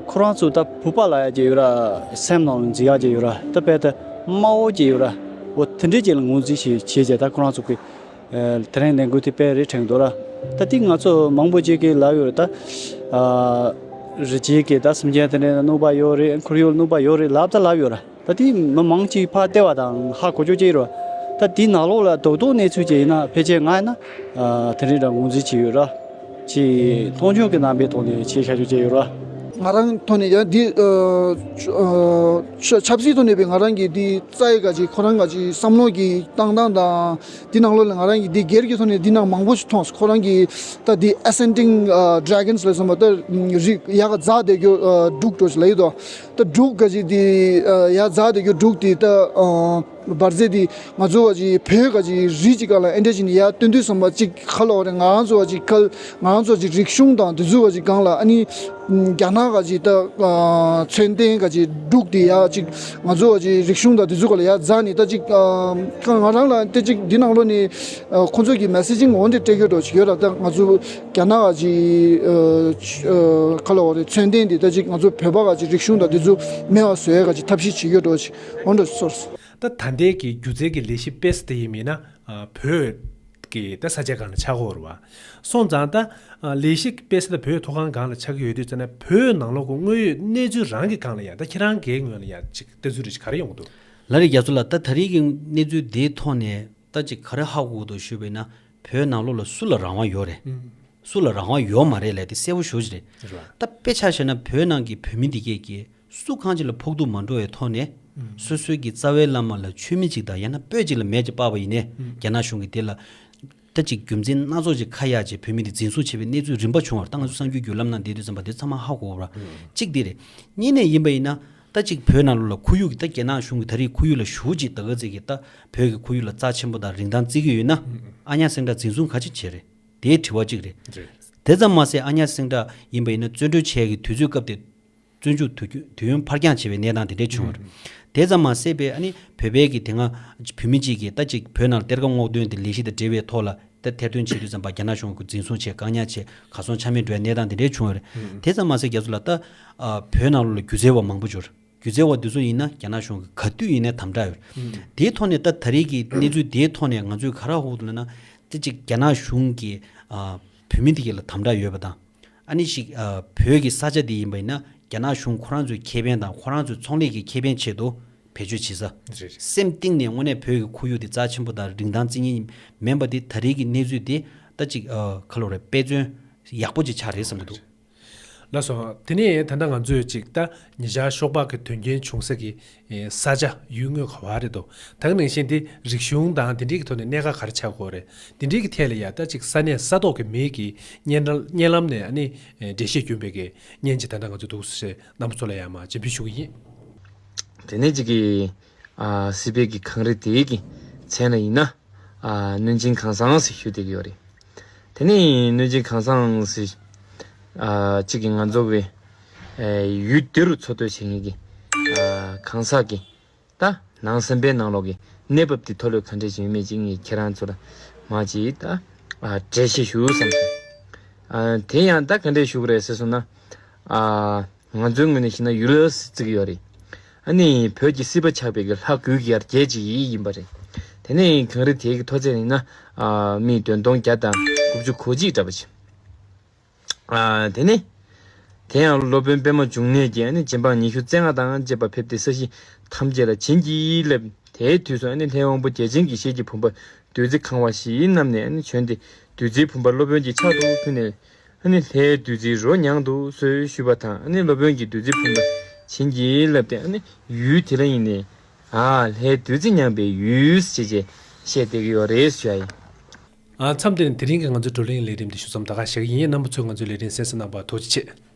ཁོ་རང་ཚོ་ད་བོད་པ་ལབ་ཡག་ཅིག་ཡོད་ར། སེམས་ནང་ལ་འཛིན་ཡག་ཅིག་ཡོད་ར། ད་དཔེ་ད་དམར་པོ་ཅིག་ཡོད་ར། འོ་དེ་འདྲས་ཅིག་ལ་ངོས་འཛིན་བྱེད་བྱེད་བྱས་ད་ཁོ་རང་ཚོ་གི། ཨ། དེ་རིང་ལས་འགུལ་དེ་དཔེ་རེད་དྲན་འདུག་ར། ད་དེ་ང་ཚོ་མང་པོ་ཅིག་གིས་ལབ་ཡོད་རེད་ད། ཨ། རི་སྐྱེས་ཀྱི་ད་སེམས་ཅན་དེ་འདྲས་གནོད་པ་ཡོད་རེད། ཁོར་ཡུག་གནོད་པ་ཡོད་རེད་ལབ་ད་ལབ་ཡོད་ར། ད་དེ་མི་མང་ཅིག་ཕར་བལྟས་པ་དང་ཧ་གོ་ཆོག་ཅིག་རེད། ད་དེའི་ནང་ལོགས་ལ་རྡོག་རྡོག་གནས་ཚུལ་ཅིག་ཡིན་ན་ཕལ་ཆེར་ང་ཡིན་ན། ཨ། དེ་རིང་འདྲ་ངོས་འཛིན་བྱེད་ཡོད་ར། ཅིག་མཐོང་ཆུང་གི་རྣམ་པའི་ཐོག་ནས་ཆེད་བཞག་ཆོག་ཅིག་ཡོད་ར། ང་རང་ཐོག་ནས་ཡང་འདི། ཨ། ཆབ་སྲིད་ཐོག་ནས་པའི་ང་རང་གི་འདི་རྩ་ཡི་ག་ཅིག་ཁོ་རང་ག་ཅིག་བསམ་བློ་གི་བཏང་སྟངས་དང་། འདི་ནང་ལོགས་ལ་ང་རང་གི་འདི་སྒེར་གྱི་ཐོག་ནས་འདི་ནང་མང་པོ་ཞིག་མཐོང་སོང་། ཁོ་རང་གི་ད་འདི་Ascending Dragons ལབ་སོང་བ་ད་རིགས་ཡག་ག་འཛག་བསྡད་རྒྱུ་འབྲུག་འགྲོ་ཞིག་ལབ་ཡོད་དོ། ད་འབྲུག་ག་ཅིག་འདི་ཡག་འཛག་བསྡད་རྒྱུ་འབྲུག་འདི་ད་འབར་རྫས་འདི་ང་ཚོ་བ་ཅིག་བོད་ག་ཅིག་རིགས་ཅིག་ག་ལ་ཨེ་འདྲ་ཅིག་ནི་ཡག་སྟོན་དུས་སོང་བ་ཅིག་ཁ་ལོ་རེད། ང་རང་ཚོ་བ་ཅིག་ཁལ་ང་རང་ཚོ་ཅིག་རིག་གཞུང་དང་འདི་ཚོ་བ་ཅིག་གང་ལ་ཨ་ནི། རྒྱ་ནག་ག་ཅིག་ད་མཚོན་ལྡན་ག་ཅིག་འབྲུག་དེ་ཡ་ཅིག་ང་ཚོ་བ་ཅིག་རིག་གཞུང་དང་དེ་ཚོ་ག་ལ་ཡ་རྫ་ནི་ད་ཅིག་ང་རང་ལ་དེ་ཅིག་འདི་ནང་ལོ་ནི་ཁོ་ཚོ་གི་མེ་སེ་ཇིང་འོན་ཏེ་སྤྲད་རྒྱུ་འགྲོ་ཅིག་ཡོད་ར། ད་ང་ཚོ་རྒྱ་ནག་ག་ཅིག་ཁ་ལ་བ་རེ་མཚོན་ལྡན་དེ་ད་ཅིག་ང་ཚོ་བོད་པ་ག་ཅིག་རིག་གཞུང་དང་དེ་ཚོ་མེད་པ་བཟོ་ཡ་ག་ཅིག་ཐབས་ཤེས་བྱེད་རྒྱུ་འགྲོ་ཅིག་འོན་ཏེ་སོར། ད་ད་ལྟའི་གི་སྒྱུ་རྩལ་གྱི་ལས་གཞི་སྤེལ་ས་དེ་ཡིན་མིན་ན་བོད། གི་ད་ས་ཆ་གང་ལ་ཆགས་ཀྱི་ཡོད་རེད་བ། སོང་ཙང་ད་ལས་གཞི་སྤེལ་ས་ད་བོད་མཐོ་སྒང་སྒང་ལ་ཆགས་ཀྱི་ཡོད་དུས་ཙང་ན་བོད་ནང་ལོགས་ཀྱི་དངོས་ཡོད་གནས་ཚུལ་རང་གི་སྒང་ལ་ཡང་ད་ཁྱེད་རང་གི་ངོས་ལ་ཡང་ཅིག་ལྟ་ཚུལ་རེ་ཞིག་ག་རེ་ཡོང་གི་འདུག་ལགས་རེད། རྒྱ་མཚོ་ལགས། ད་ད་རེས་ཀྱི་གནས་ཚུལ་འདིའི་ཐོག་ནས་ད་ཅིག་ག་རེ་ཧ་གོ་གི་འདུག་ཞུས་པ་ཡིན་ན་བོད་ནང་ལོགས་ལ་སུ་ལ་རང་དབང་ཡོད་རེད། ཨུམ། སུ་ལ་རང་དབང་ཡོད་མ་རེད་ལབ་དེ་གསལ་པོ་ཞེ་པོ་ཅིག་རེད། རེད་བ། ད་དཔེ་ཆ་བཞག་ན་བོད་ནང་གི་བོད་མི་འདི་གས་ཀྱིས་སུ་གང་ཅིག་ལ་ཕོག་ཐུག་མ་འགྲོ་བའི་ཐོག་ནས། ཨུམ། སོ་སོའི་གི་རྩ་བའི་བླ་མ་ལ་མཆོད་མེ་གཅིག་དང་ཡང་ན་སྤོས་གཅིག་ལ་མེ་གཅིག་སྤར་བ་ཡིན་ནའི། ཨུམ། རྒྱ་ནག་གཞུང་གིས་དེ་ལ་ ད་ཅིག་རྒྱུ་མཚན་སྣ་ཚོགས་ཅིག་ཁ་གཡར་བྱས་བོད་མི་དེ་འཛིན་བཟུང་བྱས་པའི་གནས་ཚུལ་རིམ་པ་བྱུང་བ་རེད། ད་ང་ཚོ་གསར་འགྱུར་བརྒྱུད་ལམ་ནང་བསྡད་དུས་ཙམ་པ་དེ་ཚང་མ་ཧ་གོ་བ་རེད། གཅིག་དེ་རེད། གཉིས་ནས་ཡིན་པ་ཡིན་ན། ད་ཅིག་བོད་ནང་ལོགས་ལ་ཁོར་ཡུག་གི་ད་རྒྱ་ནག་གཞུང་གི་ད་རེས་ཁོར་ཡུག་ལ་ཞེ་པོ་ཅིག་ད་ག་ཚོད་ཀྱི་ད་བོད་ཀྱི་ཁོར་ཡུག་ལ་རྩ་ཆེན་པོ་དང་རིན་ཐང་བརྩི་གི་ཡོད་ན། ཨ་ཉག་སེང་སྒྲ་འཛིན་བཟུང་ག་ཅིག་བྱས་རེད། དེའི་དྲི་བ་གཅིག་རེད། རེད། དེ་ཙམ་མ་ཟད་ཨ་ཉག་སེང་སྒྲ་ཡིན་པ་ཡིན་ན་བཙོན་གྲོལ་བྱས་ཀྱི་དུས་ཚོད་སྐབས་དེ། བཙོན་འཇུག་དུས་དུས་ཡུན་ཕར་འགྱངས་བྱས་པའི་གནས་སྟངས་དེ་འདྲས་བྱུང་བ་རེད། དེ་ཙམ་མ་ཟད་པའི་ཨ་ནི་བོད་པའི་གི་དེ་སྔ་བོད་མི་གཅིག་གིས་ད་ཅིག་བོད་ནང་ལ་གཏེར་ཁ་སྔོག་འདོན་དེ་ལས་གཞི་དང་འབྲེལ་བའི་ཐོག་ལ་ད་ཐེར་འདོན་བྱེད་དུས་ཙམ་པ་རྒྱ་ནག་གཞུང་གིས་འཛིན་བཟུང་བྱས་བཀག་ཉར་བྱས་གར་སོང་ཆ་མེད་འགྲོ་བའི་གནས་སྟངས་དེ་འདྲས་བྱུང་བ་རེད། དེ་ཙམ་མ་ཟད་རྒྱ་མཚོ་ལགས། ད་ཨ་བོད་ནང་ལོགས་ལ་སྒྱུ་རྩལ་བ་མང་པོ་འབྱོར། སྒྱུ་རྩལ་བ་དེ་ཚོ་ཡིན་ན་རྒྱ་ནག་གཞུང་གིས་ག་དུས་ཡིན་ནའི་དམ་དྲག་ཡོད་རེད། དེའི་ཐོག་ནས་ད་ད་རེས་ཀྱི་གནས་ཚུལ་དེའི་ཐོག་ནས་ང་ཚོས་ག་རེ་ཧ་གོ་འདུག་ལབ་ན། ད་ཅིག་རྒྱ་ནག་གཞུང་གིས་ཨ་བོད་མི་དེ་གས་ལ་དམ་དྲག་ཡོད་པ་དང་། ཨ་ནི་ཞིག་ཨ་བོད་ཀྱི་ས་ཆ་དེ་ཡིན་པ་ཡིན་ན་རྒྱ་ནག་གཞུང་ཁོ་རང་ཚོའི་ཁེ་ཕན་དང་ཁོ་རང་ཚོའི་ཚོང་ལས་ཀྱི་ཁེ་ཕན་ཆེད་དུ་བེད་སྤྱོད་བྱེད་ས། རེད་རེད། སེམས་གཏིང་ནས་དངོས་གནས་བོད་ཀྱི་ཁོར་ཡུག་དེ་རྩ་ཆེན་པོ་དང་རིན་ཐང་བརྩི་མཁན་མིན་པ་དེ་ད་རེས་ཀྱི་གནས་ཚུལ་དེ་ད་ཅིག་ཨ་ག་ལབ་རེད། དཔེ་མཚོན་ཡག་པོ་ཅིག་ཆགས་རེད་བསམ་གྱི་འདུག། ལགས་སོ། དེ་ནས་ད་ལྟ་ང་ཚོས་ཅིག་ད་ཉེ་ཆར་ཤོག་སྦག་གི་དོན་རྐྱེན་བྱུང་ས་གི་ཨེ་ས་ཆ་ཡུལ་དངོས་ག་བ་རེད་དོ། ད་ག་ནང་བཞིན་དེ་རིག་གཞུང་དང་དེ་འདྲའི་གི་ཐོག་ནས་གནད་འགག་ག་རེ་ཆགས་ཀྱི་ཡོད་རེད། དེ་འདྲའི་གི་ཐད་ལ་ཡ་ད་ཅིག་ས་གནས་ས་ཐོག་གི་མི་གི་སྙན་སྙན་ལམ་ནས་ཨ་ནི་ཨེ་འགྲེལ་བཤད་བསྐྱོན་པའི་གི་བརྙན་ཅིག་ད་ལྟ་ང་ཚོ་འདུག་སེ་རྣམ་པ་ཚོ་ལ་ཡ་མར་སྤྱན་འབུལ་ཞུ་གི་ཡིན། དེ་ནས་ཅིག་གི་ཨ་སྲིད་པའི་གི་གངས་རི་དེའི་གི་མཚན་ལ་ཡིན་ན། ཨ་གནོད་སྦྱིན་གངས་བཟང་ཟེར་ཞུ་བསྡད་ཀྱི་ཡོད་རེད། དེ་ནས་གནོད་སྦྱིན་གངས་བཟང་ཟེར་ཨ་གཅིག་གི་ང་ཚོ་བའི་ཨ་ཡུལ་དེ་རུ་འཚོ་སྡོད་བྱེད་མཁན་གྱི་ཨ་གང་ཟག་གི་ད་ནང་སེམས་པའི་ནང་ལོགས་ཀྱི་གནས་བབ་དེ་མཐོ་ལོས་ག་འདྲས་ཞིག་ཡོད་མེད་ཅིག་ངས་ཁྱེད་རང་ཚོ་ལ་མ་ཅིག་ད་ཨ་འགྲེལ་བཤད་ཞུ་བསམ་སོང་། ཨ་དེ་ཡང་ད་ག་འདྲས་ཞུ་གི་རེད་ཟེར་སོང་ན། ཨ་ང་ཚོའི་ངོས་ནས་བཤད་ན་ཡུལ་ལ་བརྩི་གི་ཡོད་རེད། ཨ་ནི་བོད་ཀྱི་སྲིད་པ་ཆགས་པའི་གི་ལྷ་དགུའི་གི་ཡར་རྒྱས་ཅིག་ཡིན་པ་རེད། དེ་ནས་གངས་རི་དེའི་གི་མཐོ་ཚད་ཡིན་ན་ཨ་སྨི་བདུན་སྟོང་བརྒྱ་དང་དགུ་བཅུ་གོ་གཅིག་འདྲ་པོ་ཅིག། ཨ་དེ་ནས་དེ་ཡང་སློབ་དཔོན་པདྨ་འབྱུང་གནས་ཀྱིས་ཨ་ནི་རྗེ་འབངས་ཉི་ཤུ་རྩ་ལྔ་དང་བཅས་པ་ཕེབས་ཏེ་ས་གཞི་ཐམས་ཅད་ལ་བྱིན་གྱིས་བརླབས། དེའི་དུས་སུ་ཨ་ནི་ལྷའི་དབང་པོ་བརྒྱ་བྱིན་གྱིས་ཞལ་གྱི་བུམ་པ་བདུད་རྩི་གང་བ་བཞི་བསྣམས་ནས་ཨ་ནི་བྱོན་ཏེ་བདུད་རྩིའི་བུམ་པ་སློབ་དཔོན་གྱི་ཕྱག་ཏུ་ཕུལ་ནས། ཨ་ནི་ལྷའི་བདུད་རྩིའི་རོ་མྱང་དུ་གསོལ་ཞུས་པ་དང་། ཨ་ནི་སློབ་དཔོན་གྱིས་བདུད་རྩི་ཕུལ་བ་བྱིན་གྱིས་བརླབས་ཏེ། ཨ་ནི་ཡུལ་དེ་ལ་ཡིན་ནས་ཨ་ལྷའི་བདུད་རྩི་མྱངས་པའི་ཡུལ་ཞེས་བྱས་བཤད་བསྡད་ཀྱི་ཡོད་རེད་ཞུ་ཡ་ཡིན། ཨ་མཚམས་འདིར་དེ་རིང་གི་ང་ཚོའི་བགྲོ་གླེང་ལས་རིམ་འདི་ཞུ་མཚམས་ད་ག་བཞག་གི་ཡིན། རྣམ་པ་ཚོས་ང་ཚོའི་ལས་རིམ་གསན་གཟིགས་གནང་བར་ཐུགས་རྗེ་ཆེ།